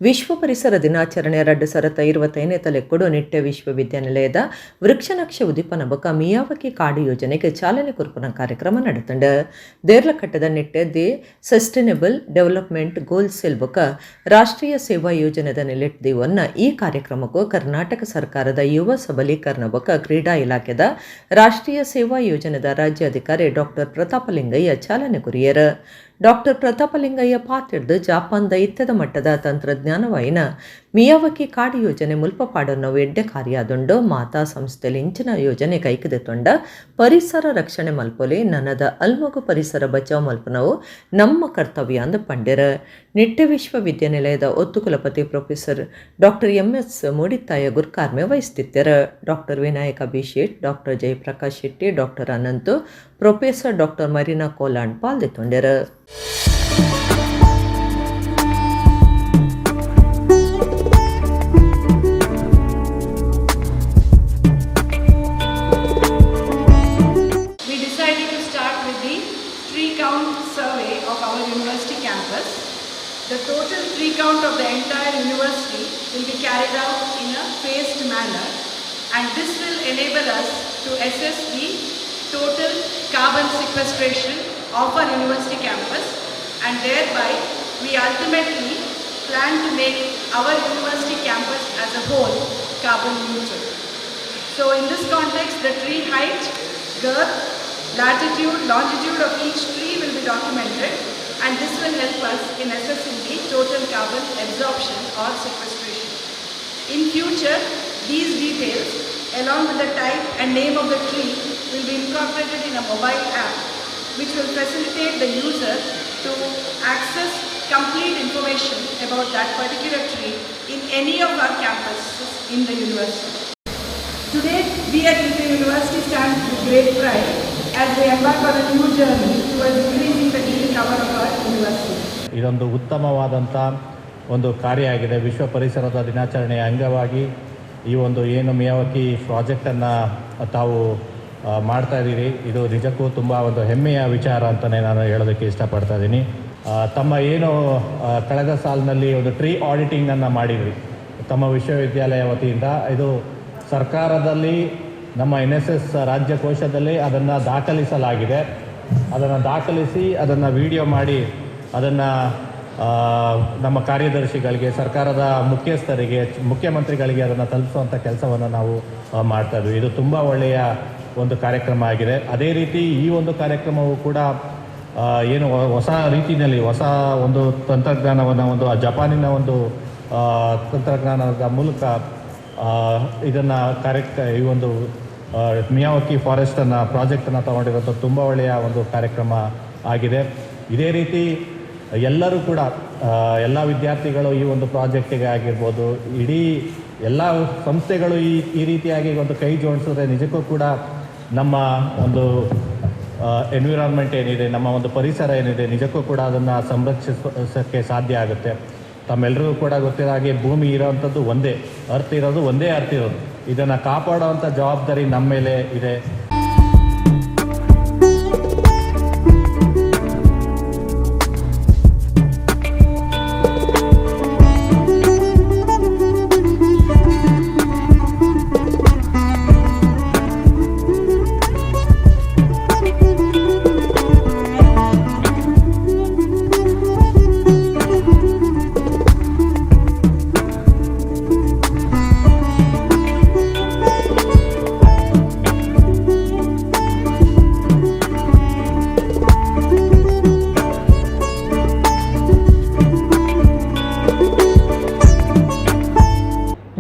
ವಿಶ್ವ ಪರಿಸರ ದಿನಾಚರಣೆ 2025 ತಲೆಕೊಡು ನಿಟ್ಟೆ ವಿಶ್ವವಿದ್ಯಾನಿಲಯದ ವೃಕ್ಷನಕ್ಷೆ ಉದೀಪನ ಬೊಕ ಮಿಯಾವಕಿ ಕಾಡು ಯೋಜನೆಗೆ ಚಾಲನೆ ಕೊರ್ಪುನ ಕಾರ್ಯಕ್ರಮ ನಡೆತಂಡು. ದೇರ್ಲಕಟ್ಟೆದ Nitte the sustainable development goals cell ಬೊಕ ರಾಷ್ಟ್ರೀಯ ಸೇವಾ ಯೋಜನೆದ ನೆಲೆಟ್ ದಿವನ್ನ ಈ ಕಾರ್ಯಕ್ರಮಕ್ಕೂ ಕರ್ನಾಟಕ ಸರ್ಕಾರದ ಯುವ ಸಬಲೀಕರಣ ಬೊಕ ಕ್ರೀಡಾ ಇಲಾಖೆದ ರಾಷ್ಟ್ರೀಯ ಸೇವಾ ಯೋಜನೆದ ರಾಜ್ಯಾಧಿಕಾರಿ ಡಾಕ್ಟರ್ ಪ್ರತಾಪಲಿಂಗಯ್ಯ ಚಾಲನೆ ಕೊರಿಯರು. ಡಾಕ್ಟರ್ ಪ್ರತಾಪಲಿಂಗಯ್ಯ ಪಾತಿಡ್ದು ಜಾಪಾನ್ದ ಇತ್ತದ ಮಟ್ಟದ ತಂತ್ರಜ್ಞಾನವಾಯಿನ ಮಿಯಾವಕಿ ಕಾಡು ಯೋಜನೆ ಮುಲ್ಪ ಪಾಡನ್ನು ಎಡ್ಡೆ ಕಾರ್ಯಾದುಂಡು. ಮಾತಾ ಸಂಸ್ಥೆಲಿ ಇಂಚಿನ ಯೋಜನೆ ಕೈಕದೆ ತೊಂಡ ಪರಿಸರ ರಕ್ಷಣೆ ಮಲ್ಪೊಲಿ ನನದ ಅಲ್ಮಗು ಪರಿಸರ ಬಚಾವ್ ಮಲ್ಪನವು ನಮ್ಮ ಕರ್ತವ್ಯ ಅಂದ ಪಂಡೆರ. ನಿಟ್ಟೆ ವಿಶ್ವವಿದ್ಯಾನಿಲಯದ ಒತ್ತು ಕುಲಪತಿ ಪ್ರೊಫೆಸರ್ ಡಾಕ್ಟರ್ ಎಂಎಸ್ ಮೂಡಿತ್ತಾಯ ಗುರ್ಕಾರ್ಮೆ ವಹಿಸ್ತಿತ್ತರ. Doctor Vinayaka B Shet, doctor Jayaprakash Shetty, doctor Ananthu, professor doctor Marina Kolan ಪಾಲ್ದೆತ್ತೊಂಡೆರ್. We decided to start with the tree count survey of our university campus. The total tree count of the entire university will be carried out in a phased manner, and this will enable us to assess the total carbon sequestration of our university campus, and thereby we ultimately plan to make our university campus as a whole carbon neutral. So in this context, the tree height, girth, latitude, longitude of each tree will be documented, and this will help us in assessing the total carbon absorption or sequestration. In future, these details along with the type and name of the tree will be incorporated in a mobile app which will facilitate the user to to access complete information about that particular tree in any of our campuses in the university. Today, we at Nitte University stand with great pride as we embark on a new journey towards increasing the green cover of our university. ಇದೊಂದು ಉತ್ತಮವಾದಂಥ ಒಂದು ಕಾರ್ಯ ಆಗಿದೆ. ವಿಶ್ವ ಪರಿಸರದ ದಿನಾಚರಣೆಯ ಅಂಗವಾಗಿ ಈ ಒಂದು ಏನು ಮಿಯಾವಾಕಿ ಪ್ರಾಜೆಕ್ಟನ್ನು ತಾವು ಮಾಡ್ತಾ ಇದ್ದೀರಿ, ಇದು ನಿಜಕ್ಕೂ ತುಂಬ ಒಂದು ಹೆಮ್ಮೆಯ ವಿಚಾರ ಅಂತಲೇ ನಾನು ಹೇಳೋದಕ್ಕೆ ಇಷ್ಟಪಡ್ತಾ ಇದ್ದೀನಿ. ತಮ್ಮ ಏನು ಕಳೆದ ಸಾಲಿನಲ್ಲಿ ಒಂದು ಟ್ರೀ ಆಡಿಟಿಂಗನ್ನು ಮಾಡಿದ್ರಿ ತಮ್ಮ ವಿಶ್ವವಿದ್ಯಾಲಯ ವತಿಯಿಂದ, ಇದು ಸರ್ಕಾರದಲ್ಲಿ ನಮ್ಮ NSS ರಾಜ್ಯ ಕೋಶದಲ್ಲಿ ಅದನ್ನು ದಾಖಲಿಸಲಾಗಿದೆ. ಅದನ್ನು ದಾಖಲಿಸಿ ಅದನ್ನು ವಿಡಿಯೋ ಮಾಡಿ ಅದನ್ನು ನಮ್ಮ ಕಾರ್ಯದರ್ಶಿಗಳಿಗೆ, ಸರ್ಕಾರದ ಮುಖ್ಯಸ್ಥರಿಗೆ, ಮುಖ್ಯಮಂತ್ರಿಗಳಿಗೆ ಅದನ್ನು ತಲುಪಿಸುವಂಥ ಕೆಲಸವನ್ನು ನಾವು ಮಾಡ್ತಾ ಇದ್ವಿ. ಇದು ತುಂಬ ಒಳ್ಳೆಯ ಒಂದು ಕಾರ್ಯಕ್ರಮ ಆಗಿದೆ. ಅದೇ ರೀತಿ ಈ ಒಂದು ಕಾರ್ಯಕ್ರಮವು ಕೂಡ ಏನು ಹೊಸ ರೀತಿಯಲ್ಲಿ ಹೊಸ ಒಂದು ತಂತ್ರಜ್ಞಾನವನ್ನು, ಒಂದು ಜಪಾನಿನ ಒಂದು ತಂತ್ರಜ್ಞಾನದ ಮೂಲಕ ಇದನ್ನು ಈ ಒಂದು ಮಿಯಾವಾಕಿ ಫಾರೆಸ್ಟನ್ನು ಪ್ರಾಜೆಕ್ಟನ್ನು ತಗೊಂಡಿರೋದು ತುಂಬ ಒಳ್ಳೆಯ ಒಂದು ಕಾರ್ಯಕ್ರಮ ಆಗಿದೆ. ಇದೇ ರೀತಿ ಎಲ್ಲರೂ ಕೂಡ ಎಲ್ಲ ವಿದ್ಯಾರ್ಥಿಗಳು ಈ ಒಂದು ಪ್ರಾಜೆಕ್ಟಿಗೆ ಆಗಿರ್ಬೋದು, ಇಡೀ ಎಲ್ಲ ಸಂಸ್ಥೆಗಳು ಈ ರೀತಿಯಾಗಿ ಒಂದು ಕೈ ಜೋಡಿಸಿದ್ರೆ ನಿಜಕ್ಕೂ ಕೂಡ ನಮ್ಮ ಒಂದು ಎನ್ವಿರಾನ್ಮೆಂಟ್ ಏನಿದೆ, ನಮ್ಮ ಒಂದು ಪರಿಸರ ಏನಿದೆ, ನಿಜಕ್ಕೂ ಕೂಡ ಅದನ್ನು ಸಂರಕ್ಷಿಸೋಕ್ಕೆ ಸಾಧ್ಯ ಆಗುತ್ತೆ. ತಮ್ಮೆಲ್ಲರಿಗೂ ಕೂಡ ಗೊತ್ತಿರೋ ಹಾಗೆ ಭೂಮಿ ಇರೋವಂಥದ್ದು ಒಂದೇ, ಅರ್ತ್ ಇರೋದು ಒಂದೇ ಅರ್ತ್ ಇರೋದು. ಇದನ್ನು ಕಾಪಾಡೋವಂಥ ಜವಾಬ್ದಾರಿ ನಮ್ಮ ಮೇಲೆ ಇದೆ.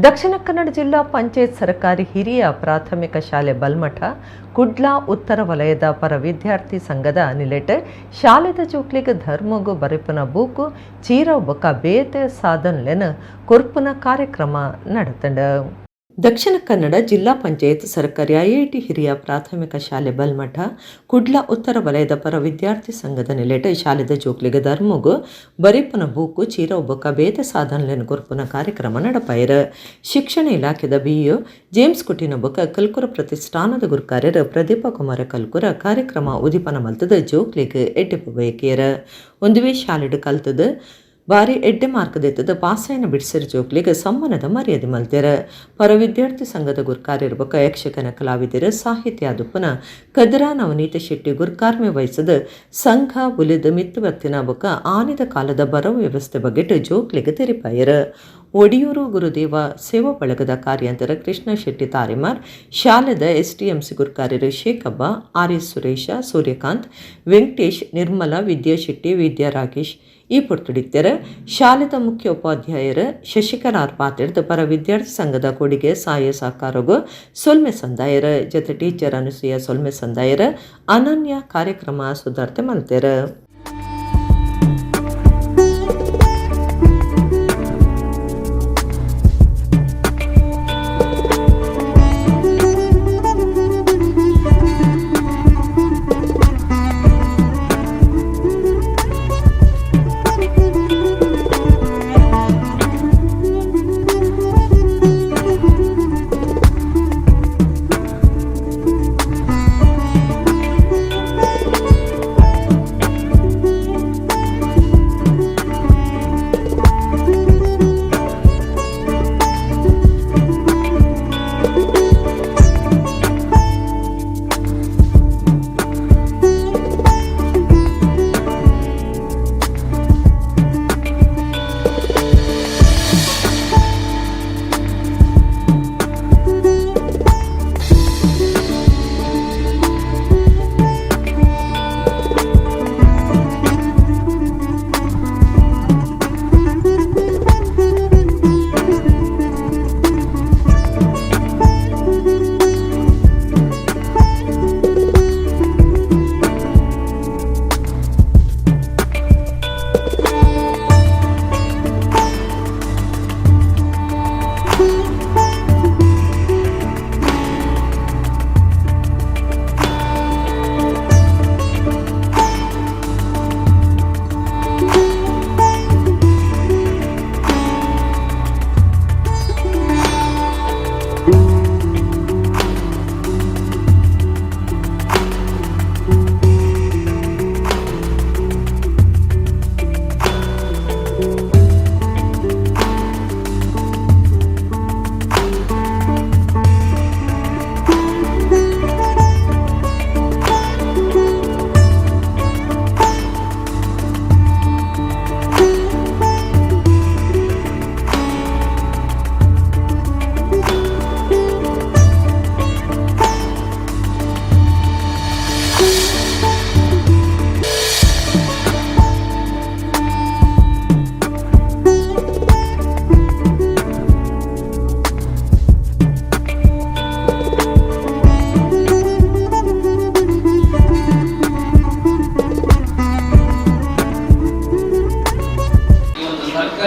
ದಕ್ಷಿಣ ಕನ್ನಡ ಜಿಲ್ಲಾ ಪಂಚಾಯತ್ ಸರ್ಕಾರಿ ಹಿರಿಯ ಪ್ರಾಥಮಿಕ ಶಾಲೆ ಬಲ್ಮಠ ಕುಡ್ಲಾ ಉತ್ತರ ವಲಯದ ಪರ ವಿದ್ಯಾರ್ಥಿ ಸಂಘದ ನಿಲೆಟ್ ಶಾಲೆದ ಜೋಕ್ಲಿಗೆ ಧರ್ಮಗು ಬರೆಪುನ ಬೂಕು ಚೀರ ಬೊಕ ಬೇತೆ ಸಾಧನ್ಲೆನ ಕೊರ್ಪುನ ಕಾರ್ಯಕ್ರಮ ನಡೆತಂಡ. ದಕ್ಷಿಣ ಕನ್ನಡ ಜಿಲ್ಲಾ ಪಂಚಾಯತ್ ಸರ್ಕಾರಿ ಐಐಟಿ ಹಿರಿಯ ಪ್ರಾಥಮಿಕ ಶಾಲೆ ಬಲ್ಮಠ ಕುಡ್ಲಾ ಉತ್ತರ ವಲಯದ ಪರ ವಿದ್ಯಾರ್ಥಿ ಸಂಘದ ನಿಲೆಟ್ ಶಾಲೆದ ಜೋಕ್ಲಿಗೆ ಧರ್ಮಗು ಬರಿಪುನ ಬೂಕು ಚೀರ ಬೊಕ ಬೇತೆ ಸಾಧನಲೆನ್ ಕೊರ್ಪುನ ಕಾರ್ಯಕ್ರಮ ನಡಪಾಯರ. ಶಿಕ್ಷಣ ಇಲಾಖೆದ ಬಿಇಒ ಜೇಮ್ಸ್ ಕುಟಿನ ಬೊಕ ಕಲ್ಕುರ ಪ್ರತಿಷ್ಠಾನದ ಗುರುಕಾರ್ಯರ ಪ್ರದೀಪ ಕುಮಾರ ಕಲ್ಕುರ ಕಾರ್ಯಕ್ರಮ ಉದಿಪನ ಮಲ್ತದ ಜೋಕ್ಲಿಗೆ ಎಡ್ಡೆಪು ಬಯಕಿಯರ. ಒಂದುವೇ ಶಾಲೆಡು ಕಲ್ತದ ಬಾರಿ ಎಡ್ಡೆ ಮಾರ್ಕದೆತ್ತದ ಪಾಸಾಯನ ಬಿಡಿಸಿರ ಜೋಕ್ಲಿಗೆ ಸಮ್ಮಾನದ ಮರ್ಯಾದೆ ಮಲ್ತೆರ. ಪರ ವಿದ್ಯಾರ್ಥಿ ಸಂಘದ ಗುರ್ಕಾರ್ಯರ ಬೊಕ ಯಕ್ಷಗಾನ ಕಲಾವಿದರ ಸಾಹಿತ್ಯ ದುಪ್ಪನ ಕದರಾ ನವನೀತ ಶೆಟ್ಟಿ ಗುರ್ಕಾರ್ಮೆ ವಹಿಸದ ಸಂಘ ಬುಲಿದ ಮಿತ್ತುವತ್ತಿನ ಬೊಕ ಆನಿದ ಕಾಲದ ಬರವು ವ್ಯವಸ್ಥೆ ಬಗೆಟ್ ಜೋಕ್ಲಿಗೆ ತೆರಿಪಾಯರ. ಒಡಿಯೂರು ಗುರುದೇವ ಸೇವಾ ಬಳಗದ ಕಾರ್ಯಂತರ ಕೃಷ್ಣ ಶೆಟ್ಟಿ ತಾರಿಮಾರ್, ಶಾಲೆದ ಎಸ್ಟಿಎಂಸಿ ಗುರ್ಕಾರ್ಯರು ಶೇಖಬ್ಬ, ಆರ್ ಎಸ್ ಸುರೇಶ, ಸೂರ್ಯಕಾಂತ್, ವೆಂಕಟೇಶ್, ನಿರ್ಮಲಾ, ವಿದ್ಯಾ ಶೆಟ್ಟಿ, ವಿದ್ಯಾ ರಾಕೇಶ್ ಈ ಪೊರ್ತುಡಿತ್ತರ. ಶಾಲೆದ ಮುಖ್ಯ ಉಪಾಧ್ಯಾಯರ ಶಶಿಕಲಾ ಆರ್ ಪಾತಿರ್ದ ಪರ ವಿದ್ಯಾರ್ಥಿ ಸಂಘದ ಕೊಡುಗೆ ಸಾಯ ಸಹಕಾರಗೂ ಸೊಲ್ಮೆ ಸಂದಾಯರ ಜೊತೆ ಟೀಚರ್ ಅನುಸೂಯ ಸೊಲ್ಮೆ ಸಂದಾಯರ ಅನನ್ಯ ಕಾರ್ಯಕ್ರಮ ಸುಧಾರ್ತೆ ಮಲ್ತೆರ.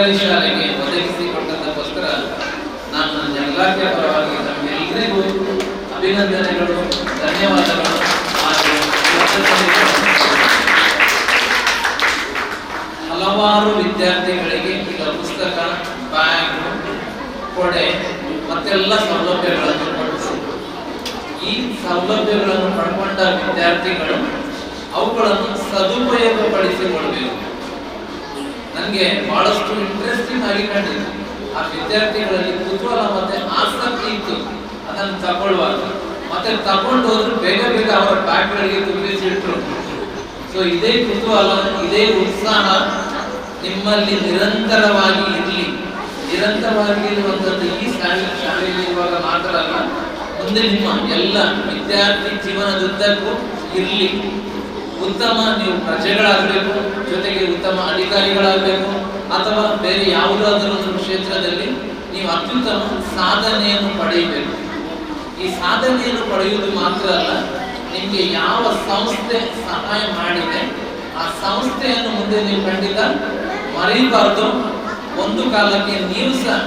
ಸರ್ಕಾರಿ ಶಾಲೆಗೆ ಒದಗಿಸಿಕೊಟ್ಟದ್ದಕ್ಕೋಸ್ಕರ ನಾನು ನನ್ನ ಇಲಾಖೆಯ ಪರವಾಗಿ ನಮ್ಮೆಲ್ಲರಿಗೂ ಅಭಿನಂದನೆಗಳು, ಧನ್ಯವಾದಗಳು ಹಾಗೂ ಹಲವಾರು ವಿದ್ಯಾರ್ಥಿಗಳಿಗೆ ಈಗ ಪುಸ್ತಕ, ಬ್ಯಾಗ್, ಕೊಡೆ ಮತ್ತೆಲ್ಲ ಸೌಲಭ್ಯಗಳನ್ನು ಕೊಡಿಸಿ ಈ ಸೌಲಭ್ಯಗಳನ್ನು ಪಡ್ಕೊಂಡ ವಿದ್ಯಾರ್ಥಿಗಳು ಅವುಗಳನ್ನು ಸದುಪಯೋಗಪಡಿಸಿಕೊಳ್ಬೇಕು. ನನಗೆ ಬಹಳಷ್ಟು ಇಂಟ್ರೆಸ್ಟಿಂಗ್ ಆಗಿ ಕಂಡಿದೆ. ಆ ವಿದ್ಯಾರ್ಥಿಗಳಲ್ಲಿ ಕುತೂಹಲ ಮತ್ತೆ ಆಸಕ್ತಿ ಇತ್ತು ಅದನ್ನು ತಗೊಳ್ಳುವಾಗ, ಮತ್ತೆ ತಗೊಂಡು ಹೋದ್ರು ಬೇಗ ಬೇಗ ಅವರ ಬ್ಯಾಗ್ಗಳಿಗೆ ತುಂಬಿಸಿಟ್ರು. ಸೊ ಇದೇ ಕುತೂಹಲ, ಇದೇ ಉತ್ಸಾಹ ನಿಮ್ಮಲ್ಲಿ ನಿರಂತರವಾಗಿ ಇರಲಿ. ನಿರಂತರವಾಗಿ ಇರುವಂಥದ್ದು ಈ ಶಾಲೆಯಲ್ಲಿ ಇರುವಾಗ ಮಾತ್ರ ಅಲ್ಲ, ಮುಂದೆ ನಿಮ್ಮ ಎಲ್ಲ ವಿದ್ಯಾರ್ಥಿ ಜೀವನದುದ್ದಕ್ಕೂ ಇರಲಿ. ಉತ್ತಮ ನೀವು ಪ್ರಜೆಗಳಾಗಬೇಕು, ಜೊತೆಗೆ ಉತ್ತಮ ಅಧಿಕಾರಿಗಳಾಗಬೇಕು, ಅಥವಾ ಬೇರೆ ಯಾವುದಾದರೂ ಒಂದು ಕ್ಷೇತ್ರದಲ್ಲಿ ನೀವು ಅತ್ಯುತ್ತಮ ಸಾಧನೆಯನ್ನು ಪಡೆಯಬೇಕು. ಈ ಸಾಧನೆಯನ್ನು ಪಡೆಯುವುದು ಮಾತ್ರ ಅಲ್ಲ, ನಿಮಗೆ ಯಾವ ಸಂಸ್ಥೆ ಸಹಾಯ ಮಾಡಿದೆ ಆ ಸಂಸ್ಥೆಯನ್ನು ಮುಂದೆ ನೀವು ಖಂಡಿತ ಮರೆಯಬಾರ್ದು. ಒಂದು ಕಾಲಕ್ಕೆ ನೀವು ಸಹ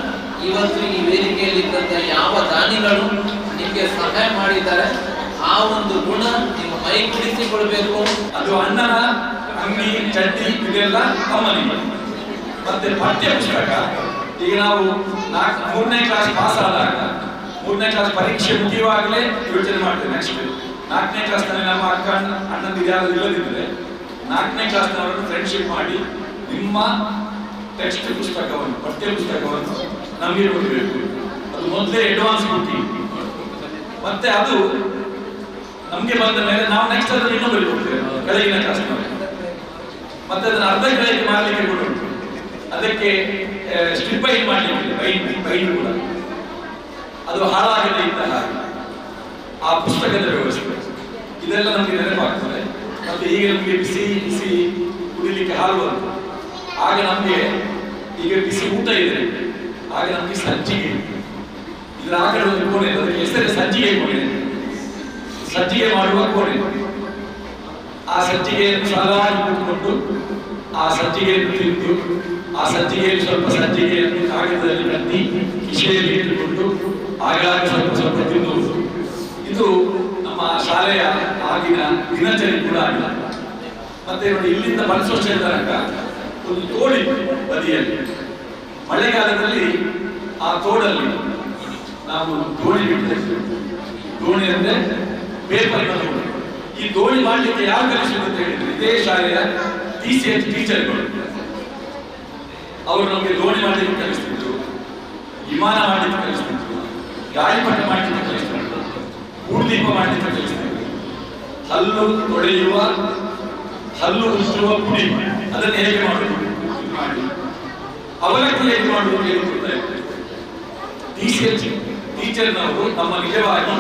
ಇವತ್ತು ಈ ವೇದಿಕೆಯಲ್ಲಿದ್ದಂಥ ಯಾವ ದಾನಿಗಳು ನಿಮಗೆ ಸಹಾಯ ಮಾಡಿದ್ದಾರೆ ಆ ಒಂದು ಗುಣ ನೀವು ಮೈಗೂಡಿಸಿಕೊಳ್ಬೇಕು. ಅದು ಅಣ್ಣನ ಅಂಗಿ, ಚಡ್ಡಿ ಇದೆಲ್ಲ ತಮ್ಮನಿಗೆ. ಮತ್ತೆ ಪಠ್ಯ ಪುಸ್ತಕ, ಈಗ ನಾವು 3ನೇ ಕ್ಲಾಸ್ ಪಾಸ್ ಆದಾಗ 3ನೇ ಕ್ಲಾಸ್ ಪರೀಕ್ಷೆ ಮುಗಿಯುವಾಗಲೇ ಯೋಚನೆ ಮಾಡ್ತೇವೆ ನೆಕ್ಸ್ಟ್ 4ನೇ ಕ್ಲಾಸ್ನಲ್ಲಿ ನಮ್ಮ ಅಕ್ಕ ಅಣ್ಣಂದಿರು ಯಾರು ಇಲ್ಲದಿದ್ದರೆ 4ನೇ ಕ್ಲಾಸ್ನವರನ್ನು ಫ್ರೆಂಡ್ಶಿಪ್ ಮಾಡಿ ನಿಮ್ಮ ಟೆಕ್ಸ್ಟ್ ಪುಸ್ತಕವನ್ನು, ಪಠ್ಯ ಪುಸ್ತಕವನ್ನು ನಮಗೆ ಕೊಡಬೇಕು. ಅದು ಮೊದಲೇ ಅಡ್ವಾನ್ಸ್ ಬುಕ್ಕಿಂಗ್. ಮತ್ತೆ ಅದು ನಮಗೆ ಬಂದ ಮೇಲೆ ನಾವು ನೆಕ್ಸ್ಟ್ ಅದನ್ನು ಇನ್ನೊಬ್ಬರಿಗೆ ಕೊಡ್ತೇವೆ, ಕೆಳಗಿನ ಕ್ಲಾಸ್ನವರು. ಮತ್ತೆ ಅದನ್ನು ಅರ್ಧ ಕೆಳಗೆ ಮಾಡಲಿಕ್ಕೆ ಕೂಡ ಉಂಟು. ಅದಕ್ಕೆ ಸ್ಟ್ರಿಪ್ ಬೈಂಡ್ ಮಾಡಲಿಕ್ಕೆ, ಬೈಂಡ್ ಕೂಡ ಅದು ಹಾಳಾಗದೇ ಇದ್ದ ಹಾಗೆ ಆ ಪುಸ್ತಕದ ವ್ಯವಸ್ಥೆ ಇದೆಲ್ಲ ನಮಗೆ ನೆನಪಾಗ್ತದೆ. ಮತ್ತೆ ಈಗ ನಮಗೆ ಬಿಸಿ ಬಿಸಿ ಕುಡಿಲಿಕ್ಕೆ ಹಾಲು ಬಂತು, ಆಗ ನಮಗೆ ಈಗ ಬಿಸಿ ಊಟ ಇದೆ, ಆಗ ನಮಗೆ ಸಜ್ಜಿಗೆ ಇದರ ಆ ಕಡೆ ಒಂದು ಕೋಣೆ, ಅದಕ್ಕೆ ಹೆಸರೇ ಸಜ್ಜಿಗೆ ಕೋಣೆ, ಸಜ್ಜಿಗೆ ಮಾಡುವ ಕೋಣೆ. ಆ ಸಜ್ಜಿಗೆಯನ್ನು ಸಾಲಾಗಿ ಕೂತ್ಕೊಂಡು ಆ ಸಜ್ಜಿಗೆಯನ್ನು ತಿಂದು, ಆ ಸಜ್ಜಿಗೆಯಲ್ಲಿ ಸ್ವಲ್ಪ ಸಜ್ಜಿಗೆಯನ್ನು ಕಾಗದದಲ್ಲಿ ಕಟ್ಟಿ ಕಿಸೆಯಲ್ಲಿ ಇಟ್ಟುಕೊಂಡು ಆಗಾಗ ಸ್ವಲ್ಪ ಸ್ವಲ್ಪ ತಿನ್ನುವುದು, ಇದು ನಮ್ಮ ಶಾಲೆಯ ಆಗಿನ ದಿನಚರಿ ಕೂಡ ಆಗಿಲ್ಲ. ಮತ್ತೆ ನೋಡಿ, ಇಲ್ಲಿಂದ ಬನಸೋಷ್ಟೇ ತನಕ ಒಂದು ತೋಡಿತ್ತು ಬದಿಯಲ್ಲಿ. ಮಳೆಗಾಲದಲ್ಲಿ ಆ ತೋಡಲ್ಲಿ ನಾವು ದೋಣಿ ಬಿಡ್ತಾ ಇದ್ವಿ. ದೋಣಿ ಅಂದ್ರೆ ಪೇಪರ್ನ ದೋಣಿ. ಈ ದೋಣಿ ಮಾಡಲಿಕ್ಕೆ ಯಾರು ಕಲಿಸಿದ್ರು ಅಂತ ಹೇಳಿದ್ರೆ ಇದೇ ಶಾಲೆಯ TCH ಟೀಚರ್ಗಳು. ಅವರು ನಮಗೆ ದೋಣಿ ಮಾಡಲಿಕ್ಕೆ ಕಲಿಸ್ತಿದ್ರು, ವಿಮಾನ ಮಾಡಲಿಕ್ಕೆ ಕಲಿಸ್ತಿದ್ರು, ಗಾಳಿಪಟ ಮಾಡಲಿಕ್ಕೆ ಕಲಿಸ್ತಿದ್ರು, ಗೂಡುದೀಪ ಮಾಡಲಿಕ್ಕೆ ಕಲಿಸ್ತಿದ್ರು, ಹಲ್ಲು ತೊಳೆಯುವ, ಹಲ್ಲು ಉಜ್ಜುವ ಪುಡಿ ಅದನ್ನು ಹೇಗೆ ಮಾಡುವುದು ಮಾಡಿ, ಅವಲಕ್ಕಿ ಹೇಗೆ ಮಾಡುವುದು ಹೇಳಿಕೊಡ್ತಾ ಇದ್ರು. TCH ಟೀಚರ್ನವರು ನಮ್ಮ ನಿಜವಾಗಿ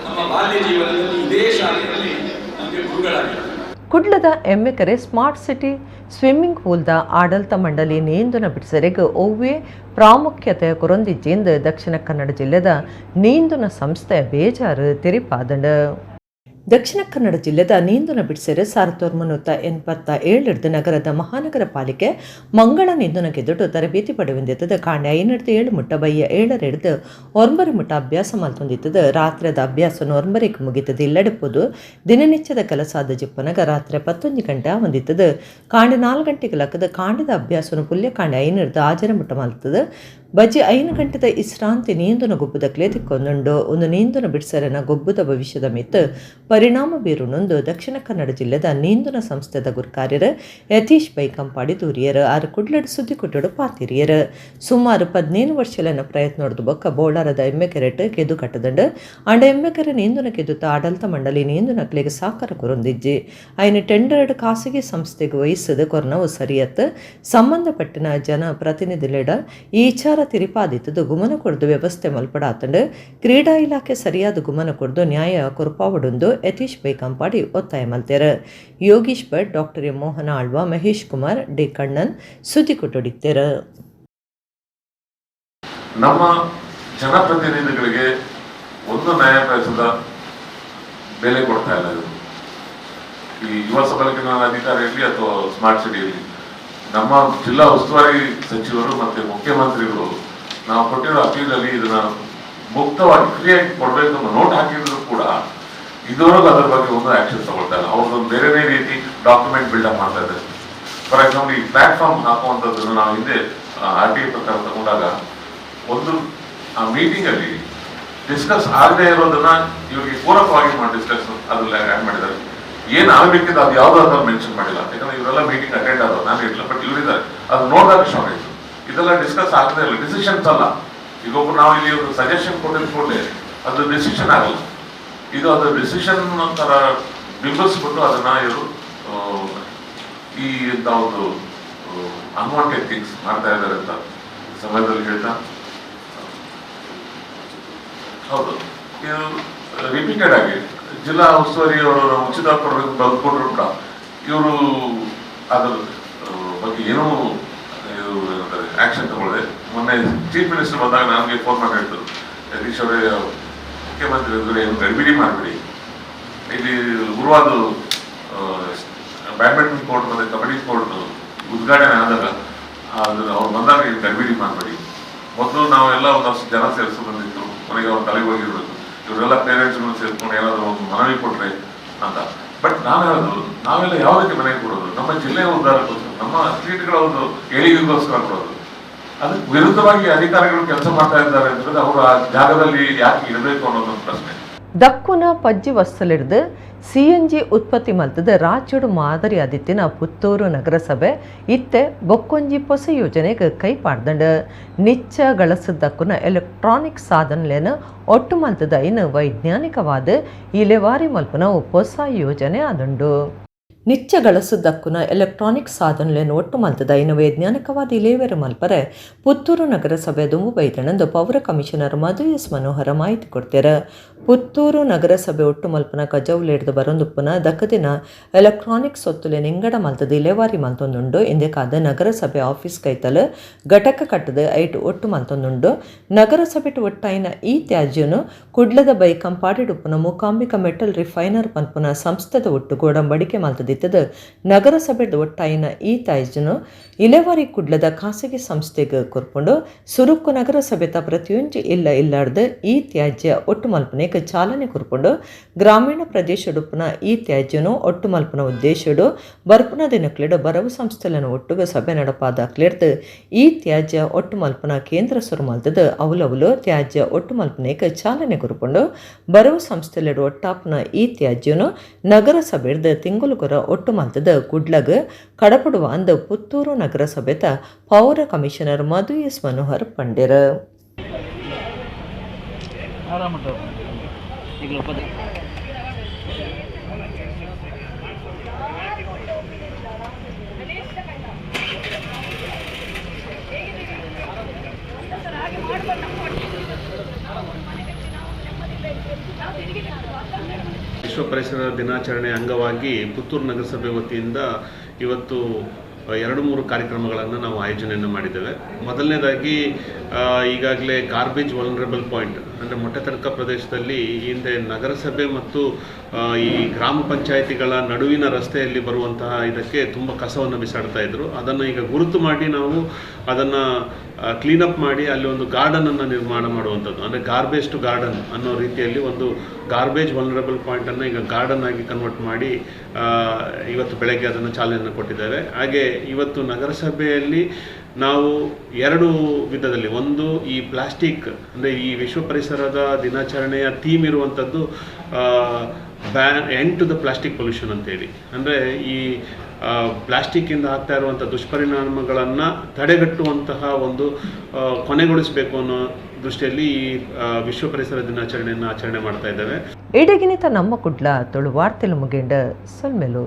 ನಮ್ಮ ಬಾಲ್ಯ ಜೀವನದಲ್ಲಿ ಇದೇ ಶಾಲೆಯಲ್ಲಿ ನಮಗೆ ಗುರುಗಳಾಗಿದ್ದಾರೆ. ಕುಡ್ಲದ ಎಮ್ಮೆಕೆರೆ ಸ್ಮಾರ್ಟ್ ಸಿಟಿ ಸ್ವಿಮ್ಮಿಂಗ್ ಪೂಲ್ದ ಆಡಳಿತ ಮಂಡಳಿ ನೀಂದುನ ಬಿಡ್ಸರೆಗ್ ಒವ್ವೇ ಪ್ರಾಮುಖ್ಯತೆ ಕೊರೊಂದಿಜ್ಜೆಂದು ದಕ್ಷಿಣ ಕನ್ನಡ ಜಿಲ್ಲೆದ ನೀಂದುನ ಸಂಸ್ಥೆ ಬೇಜಾರು ತೆರಿಪಾದಂಡು. ದಕ್ಷಿಣ ಕನ್ನಡ ಜಿಲ್ಲೆದ ನೀಂದುನ ಬಿಡ್ಸೆರೆ 1987 ನಗರದ ಮಹಾನಗರ ಪಾಲಿಕೆ ಮಂಗಳ ನೀಂದುನ ಗೆದ್ದುಟು ತರಬೇತಿ ಪಡೆಯುವಂದಿತ್ತದ. ಕಾಂಡೆ 5 7 ಮುಟ್ಟ ಬಯ್ಯ 7 9 ಮುಟ್ಟ ಅಭ್ಯಾಸ ಮಲ್ತೊಂದಿತ್ತದ. ರಾತ್ರಿದ ಅಭ್ಯಾಸ 9 ಮುಗಿತದ. ಇಲ್ಲಡೆಪೋದು ದಿನನಿತ್ಯದ ಕೆಲಸಾದ ಜಿಪ್ಪನಗ ರಾತ್ರಿ 11 ಗಂಟೆ ಹೊಂದಿತ್ತದ. ಕಾಂಡೆ 4 ಗಂಟೆಗೆ ಲಕ್ಕದ ಕಾಂಡದ ಅಭ್ಯಾಸನು ಪುಲ್ಯ ಕಾಂಡೆ 5 6 ಮುಟ್ಟ ಮಲ್ತದ. ಬಜ್ಜಿ 5 ಗಂಟೆದ ಇಸ್ರಾಂತಿ ನೀಂದುನ ಗೊಬ್ಬುದಕ್ಲೆ ತಿಕ್ಕೊಂದುಂಡು. ಒಂದು ನೀಂದುನ ಬಿಡ್ಸರನ ಗೊಬ್ಬುದ ಭವಿಷ್ಯದ ಮಿತ್ತು ಪರಿಣಾಮ ಬೀರುನೊಂದು ದಕ್ಷಿಣ ಕನ್ನಡ ಜಿಲ್ಲೆದ ನೀಂದುನ ಸಂಸ್ಥೆದ ಗುರ್ಕಾರ್ಯರು ಯತೀಶ್ ಬೈಕಂಪಾಡಿ ದೂರಿಯರು ಆರು ಕುಡ್ಲಡ್ ಸುದ್ದಿ ಕೊಟ್ಟಡು ಪಾತಿರಿಯರು. ಸುಮಾರು 15 ವರ್ಷಲನ ಪ್ರಯತ್ನ ಬೊಕ್ಕ ಬೋಳಾರದ ಎಮ್ಮೆಕೆರೆಟ್ ಕೆದು ಕಟ್ಟದಂಡು. ಅಂಡ ಎಮ್ಮೆಕೆರೆ ನೀಂದುನ ಕೆದುತ ಆಡಳಿತ ಮಂಡಳಿ ನೀಂದುನಕ್ಲೆಗೆ ಸಾಕಾರ ಕೊರೊಂದಿಜ್ಜಿ. ಐನ ಟೆಂಡರ್ಡ್ ಖಾಸಗಿ ಸಂಸ್ಥೆಗೆ ವಹಿಸದ ಕೊರ್ನವು ಸರಿಯತ್. ಸಂಬಂಧಪಟ್ಟಿನ ಜನ ಪ್ರತಿನಿಧಿಲೆಡ ಈ ವಿಚಾರ ತಿರಿಪಾದಿತ್ತದು ಗುಮನ ಕೊಡ್ದು ವ್ಯವಸ್ಥೆ ಮಲ್ಪಡಾತಂಡು. ಕ್ರೀಡಾ ಇಲಾಖೆ ಸರಿಯಾದ ಗುಮನ ಕೊಡ್ದು ನ್ಯಾಯ ಕೊರ್ಪಾವಡೊಂದು ಯತೀಶ್ ಬೈಕಂಪಾಡಿ ಒತ್ತಾಯ ಮಲ್ತೇರು. Yogish Bhat, doctor M Mohan Alva, Mahesh Kumar, D Kannan ಸುದ್ದಿ ಕೊಟ್ಟೊಡಿತ್ತೇರು. ನಮ್ಮ ಜನಪ್ರತಿನಿಧಿಗಳಿಗೆ ಒಂದು ನ್ಯಾಯ ಪೈಸದ ಬೆಲೆ ಕೊಡ್ತಾ ಇಲ್ಲ. ಇದು ಈ ಯುವ ಸಬಲೀಕರಣ ಅಧಿಕಾರ ಇರಲಿ ಅಥವಾ ಸ್ಮಾರ್ಟ್ ಸಿಟಿ ಇರಲಿ, ನಮ್ಮ ಜಿಲ್ಲಾ ಉಸ್ತುವಾರಿ ಸಚಿವರು ಮತ್ತು ಮುಖ್ಯಮಂತ್ರಿಗಳು ನಾವು ಕೊಟ್ಟಿರೋ ಅಪೀಲಲ್ಲಿ ಇದನ್ನ ಮುಕ್ತವಾಗಿ ಫ್ರೀಯಾಗಿ ಕೊಡಬೇಕು ಅನ್ನೋ ನೋಟ್ ಹಾಕಿದ್ರು ಕೂಡ ಇದುವರೆಗೂ ಅದರ ಬಗ್ಗೆ ಒಂದು ಆಕ್ಷನ್ ತಗೊಳ್ತಾ ಇಲ್ಲ. ಅವ್ರದ್ದೊಂದು ಬೇರೆ ರೀತಿ ಡಾಕ್ಯುಮೆಂಟ್ ಬಿಲ್ಡಪ್ ಮಾಡ್ತಾ ಇದ್ದಾರೆ. ಫಾರ್ ಎಕ್ಸಾಂಪಲ್, ಈ ಪ್ಲಾಟ್ಫಾರ್ಮ್ ಹಾಕುವಂಥದ್ದನ್ನು ನಾವು ಹಿಂದೆ RTI ಪ್ರಕಾರ ತಗೊಂಡಾಗ ಒಂದು ಆ ಮೀಟಿಂಗ್ ಅಲ್ಲಿ ಡಿಸ್ಕಸ್ ಆಗದೆ ಇರೋದನ್ನ ಇವರಿಗೆ ಪೂರಕವಾಗಿ ಮಾಡಿ ಡಿಸ್ಕಸ್ ಅದ್ರಲ್ಲಿ ಆ್ಯಡ್ ಮಾಡಿದ್ದಾರೆ. ಏನು ಆಗಬೇಕಿತ್ತು ಅದು ಯಾವುದೋ ಅದನ್ನು ಮೆನ್ಷನ್ ಮಾಡಿಲ್ಲ. ಯಾಕಂದ್ರೆ ಇವರೆಲ್ಲ ಮೀಟಿಂಗ್ ಅಟೆಂಡ್ ಆದವರು, ನಾನು ಇರಲಿಲ್ಲ, ಬಟ್ ಇವರಿದ್ದಾರೆ. ಅದು ನೋಡಿದಾಗ ಶಾಕ್ ಆಯಿತು. ಇದೆಲ್ಲ ಡಿಸ್ಕಸ್ ಆಗದೆ ಇಲ್ಲ, ಡಿಸಿಷನ್ಸ್ ಅಲ್ಲ. ಈಗ ಒಬ್ಬರು ನಾವು ಇಲ್ಲಿ ಒಂದು ಸಜೆಷನ್ ಕೊಟ್ಟಿದ್ ಕೂಡಲೇ ಅದು ಡಿಸಿಷನ್ ಆಗಲ್ಲ. ಇದು ಅದು ಡಿಸಿಷನ್ ಥರ ಬಿಂಬಿಸ್ಬಿಟ್ಟು ಅದನ್ನ ಇವರು ಈ ಇಂಥ ಒಂದು ಅನ್ವಾಂಟೆಡ್ ಥಿಂಗ್ಸ್ ಮಾಡ್ತಾ ಇದ್ದಾರೆ ಅಂತ ಸಮಯದಲ್ಲಿ ಹೇಳ್ತಾ. ಹೌದು, ಇದು ರಿಪೀಟೆಡ್ ಆಗಿ ಜಿಲ್ಲಾ ಉಸ್ತುವಾರಿ ಅವರು ಉಚಿತ ಕೊಡಬೇಕು ಬರೆದು ಕೊಟ್ಟರು ಕೂಡ ಇವರು ಅದರ ಬಗ್ಗೆ ಏನೂ ಇದು ಏನಂತಾರೆ ಆಕ್ಷನ್ ತಗೊಳ್ಳದೆ. ಮೊನ್ನೆ ಚೀಫ್ ಮಿನಿಸ್ಟರ್ ಬಂದಾಗ ನನಗೆ ಫೋನ್ ಮಾಡಿ ಹೇಳ್ತರು, ಯತೀಶ್ ಅವರೇ, ಮುಖ್ಯಮಂತ್ರಿ ಇದ್ರೆ ಏನು ಗಡಿಬಿಡಿ ಮಾಡಬೇಡಿ, ಇಲ್ಲಿ ಗುರುವಾದ ಬ್ಯಾಡ್ಮಿಂಟನ್ ಕೋರ್ಟ್ ಮತ್ತು ಕಬಡ್ಡಿ ಕೋರ್ಟ್ ಉದ್ಘಾಟನೆ ಆದಾಗ ಅದು ಅವ್ರು ಬಂದಾಗ ಏನು ಗಡಿಬಿಡಿ ಮಾಡಬೇಡಿ, ಮೊದಲು ನಾವೆಲ್ಲ ಒಂದಷ್ಟು ಜನ ಸೇರಿಸಿ ಬಂದಿತ್ತು, ಕೊನೆಗೆ ಅವ್ರ ತಲೆಗೆ ಹೋಗಿರ್ಬೇಕು, ಇವರೆಲ್ಲ ಪೇರೆಂಟ್ಸ್ಗಳು ಸೇರ್ಕೊಂಡು ಏನಾದರೂ ಒಂದು ಮನವಿ ಕೊಟ್ಟರೆ ಅಂತ. ಬಟ್ ನಾನು ಹೇಳೋದು, ನಾವೆಲ್ಲ ಯಾವುದಕ್ಕೆ ಮನೆಗೆ ಕೊಡೋದು? ನಮ್ಮ ಜಿಲ್ಲೆಯ ಉದ್ಧಾರಕ್ಕೋಸ್ಕರ, ನಮ್ಮ ಅಥ್ಲೀಟ್ಗಳ ಒಂದು ಏಳಿಗೆಗೋಸ್ಕರ ಕೊಡೋದು. ಅದಕ್ಕೆ ವಿರುದ್ಧವಾಗಿ ಅಧಿಕಾರಿಗಳು ಕೆಲಸ ಮಾಡ್ತಾ ಇದ್ದಾರೆ ಅಂತಂದ್ರೆ ಅವರು ಆ ಜಾಗದಲ್ಲಿ ಯಾಕೆ ಇರಬೇಕು ಅನ್ನೋದೊಂದು ಪ್ರಶ್ನೆ. ದಕ್ಕುನ ಪಜ್ಜಿ ವಸ್ತುಲಿಡ್ದು ಸಿಎನ್ಜಿ ಉತ್ಪತ್ತಿ ಮಲ್ತದ ರಾಜ್ಯಡು ಮಾದರಿ ಆದಿತ್ತಿನ ಪುತ್ತೂರು ನಗರಸಭೆ ಇತ್ತೆ ಬೊಕ್ಕೊಂಜಿ ಹೊಸ ಯೋಜನೆಗೆ ಕೈ ಪಾಡ್ದಂಡ. ನಿಚ್ಚ ಗಳಸದಕ್ಕುನ ಎಲೆಕ್ಟ್ರಾನಿಕ್ ಸಾಧನಲೇನ ಒಟ್ಟು ಮಲ್ತದ ಇನ್ನು ವೈಜ್ಞಾನಿಕವಾದ ಇಲೆವಾರಿ ಮಲ್ಪನ ಹೊಸ ಯೋಜನೆ ಆದುಂಡು. ನಿಚ್ಚ ಗಳಸದಕ್ಕುನ ಎಲೆಕ್ಟ್ರಾನಿಕ್ ಸಾಧನಲೇನು ಒಟ್ಟು ಮಲ್ತದ ಇನ್ನು ವೈಜ್ಞಾನಿಕವಾದ ಇಲೇವೆರ ಮಲ್ಪರೆ ಪುತ್ತೂರು ನಗರಸಭೆ ದುಂಬು ಬೈದಣಂದು ಪೌರ ಕಮಿಷನರ್ ಮಧು ಎಸ್ ಮನೋಹರ ಮಾಹಿತಿ ಕೊಡ್ತಾರೆ. ಪುತ್ತೂರು ನಗರಸಭೆ ಒಟ್ಟು ಮಲ್ಪನ ಕಜೌಲಿಡ್ದು ಬರೊಂದುಪ್ಪುನ ದಕ್ಕದಿನ ಎಲೆಕ್ಟ್ರಾನಿಕ್ ಸೊತ್ತುಲೆ ನಿಂಗಡ ಮಲ್ತದ ಇಲೇವಾರಿ ಮಲ್ತೊಂದುಂಡು. ಇಂದೆಕಾದ ನಗರಸಭೆ ಆಫೀಸ್ ಕೈತಲ್ ಘಟಕ ಕಟ್ಟದ ಐಟು ಒಟ್ಟು ಮಲ್ತೊಂದುಂಡು. ನಗರಸಭೆ ಒಟ್ಟಾಯಿನ ಈ ತ್ಯಾಜ್ಯನು ಕುಡ್ಲದ ಬೈ ಕಂಪಾಡಿಡುಪ್ಪುನ ಮೂಕಾಂಬಿಕ ಮೆಟಲ್ ರಿಫೈನರ್ ಪನ್ಪುನ ಸಂಸ್ಥೆದ ಒಟ್ಟು ಗೋಡಂಬಡಿಕೆ ಮಲ್ತದಿತ್ತದ. ನಗರಸಭೆ ಒಟ್ಟಾಯಿನ ಈ ತ್ಯಾಜ್ಯನು ಇಲೆವಾರಿ ಕುಡ್ಲದ ಖಾಸಗಿ ಸಂಸ್ಥೆಗೆ ಕೊರ್ಪುಂಡು. ಸುರುಕ್ಕು ನಗರಸಭೆತ ಪ್ರತಿಯೊಂಜಿ ಇಲ್ಲ ಇಲ್ಲಾರ್ದು ಈ ತ್ಯಾಜ್ಯ ಒಟ್ಟು ಮಲ್ಪನೆಗೆ ಚಾಲನೆ ಕೊರ್ಪುಂಡು. ಗ್ರಾಮೀಣ ಪ್ರದೇಶಡುಪ್ಪುನ ಈ ತ್ಯಾಜ್ಯನು ಒಟ್ಟು ಮಲ್ಪನ ಉದ್ದೇಶಡು ಬರ್ಪುನ ದಿನಕ್ಲೆಡು ಬರವು ಸಂಸ್ಥೆలను ಒಟ್ಟುಗ ಸಭೆ ನಡಪಾದಾಕ್ಲೆಡ್ದು ಈ ತ್ಯಾಜ್ಯ ಒಟ್ಟು ಮಲ್ಪನ ಕೇಂದ್ರ ಸುರು ಮಲ್ತದ ಅವಲವಲು ತ್ಯಾಜ್ಯ ಒಟ್ಟು ಮಲ್ಪನೆಗೆ ಚಾಲನೆ ಕೊರ್ಪುಂಡು. ಬರವು ಸಂಸ್ಥೆಲೆಡು ಒಟ್ಟಾಪುನ ಈ ತ್ಯಾಜ್ಯನು ನಗರಸಭೆಡ್ದು ತಿಂಗಳುಗೊರ ಒಟ್ಟು ಮಲ್ತದ ಕುಡ್ಲಗ್ ಕಡಪಡುವ ಅಂದ ಪುತ್ತೂರು ನಗರಸಭೆತ ಪೌರ ಕಮಿಷನರ್ ಮಧು ಎಸ್ ಮನೋಹರ್ ಪಂಡಿರ. ವಿಶ್ವ ಪರಿಸರ ದಿನಾಚರಣೆ ಅಂಗವಾಗಿ ಪುತ್ತೂರು ನಗರಸಭೆ ವತಿಯಿಂದ ಇವತ್ತು 2-3 ಕಾರ್ಯಕ್ರಮಗಳನ್ನು ನಾವು ಆಯೋಜನೆಯನ್ನು ಮಾಡಿದ್ದೇವೆ. ಮೊದಲನೇದಾಗಿ ಈಗಾಗಲೇ ಗಾರ್ಬೇಜ್ ವಲ್ನರೇಬಲ್ ಪಾಯಿಂಟ್ ಅಂದರೆ ಮೊಟ್ಟೆತಡ್ಕ ಪ್ರದೇಶದಲ್ಲಿ ಹಿಂದೆ ನಗರಸಭೆ ಮತ್ತು ಈ ಗ್ರಾಮ ಪಂಚಾಯಿತಿಗಳ ನಡುವಿನ ರಸ್ತೆಯಲ್ಲಿ ಬರುವಂತಹ ಇದಕ್ಕೆ ತುಂಬ ಕಸವನ್ನು ಬಿಸಾಡ್ತಾ ಇದ್ದರು. ಅದನ್ನು ಈಗ ಗುರುತು ಮಾಡಿ ನಾವು ಅದನ್ನು ಕ್ಲೀನಪ್ ಮಾಡಿ ಅಲ್ಲಿ ಒಂದು ಗಾರ್ಡನನ್ನು ನಿರ್ಮಾಣ ಮಾಡುವಂಥದ್ದು, ಅಂದರೆ ಗಾರ್ಬೇಜ್ ಟು ಗಾರ್ಡನ್ ಅನ್ನೋ ರೀತಿಯಲ್ಲಿ ಒಂದು ಗಾರ್ಬೇಜ್ ವಲ್ನರೇಬಲ್ ಪಾಯಿಂಟನ್ನು ಈಗ ಗಾರ್ಡನ್ ಆಗಿ ಕನ್ವರ್ಟ್ ಮಾಡಿ ಇವತ್ತು ಬೆಳಗ್ಗೆ ಅದನ್ನು ಚಾಲನೆಯನ್ನು ಕೊಟ್ಟಿದ್ದಾರೆ. ಹಾಗೆ ಇವತ್ತು ನಗರಸಭೆಯಲ್ಲಿ ನಾವು 2 ವಿಧದಲ್ಲಿ, ಒಂದು ಈ ಪ್ಲಾಸ್ಟಿಕ್ ಅಂದರೆ ಈ ವಿಶ್ವ ಪರಿಸರದ ದಿನಾಚರಣೆಯ ಥೀಮ್ ಇರುವಂಥದ್ದು ban end to the plastic pollution ಅಂತೇಳಿ, ಅಂದರೆ ಈ ಪ್ಲಾಸ್ಟಿಕ್ಕಿಂದ ಆಗ್ತಾ ಇರುವಂಥ ದುಷ್ಪರಿಣಾಮಗಳನ್ನು ತಡೆಗಟ್ಟುವಂತಹ ಒಂದು ಕೊನೆಗೊಳಿಸಬೇಕು ಅನ್ನೋ ದೃಷ್ಟಿಯಲ್ಲಿ ಈ ವಿಶ್ವ ಪರಿಸರ ದಿನಾಚರಣೆಯನ್ನು ಆಚರಣೆ ಮಾಡ್ತಾ ಇದ್ದೇವೆ. ಇಡಗಿನಿತ ನಮ್ಮ ಕುಡ್ಲ ತುಳು ವಾರ್ತೆಲು ಮುಗಿಂಡ ಸೊಲ್ಮೆಲು.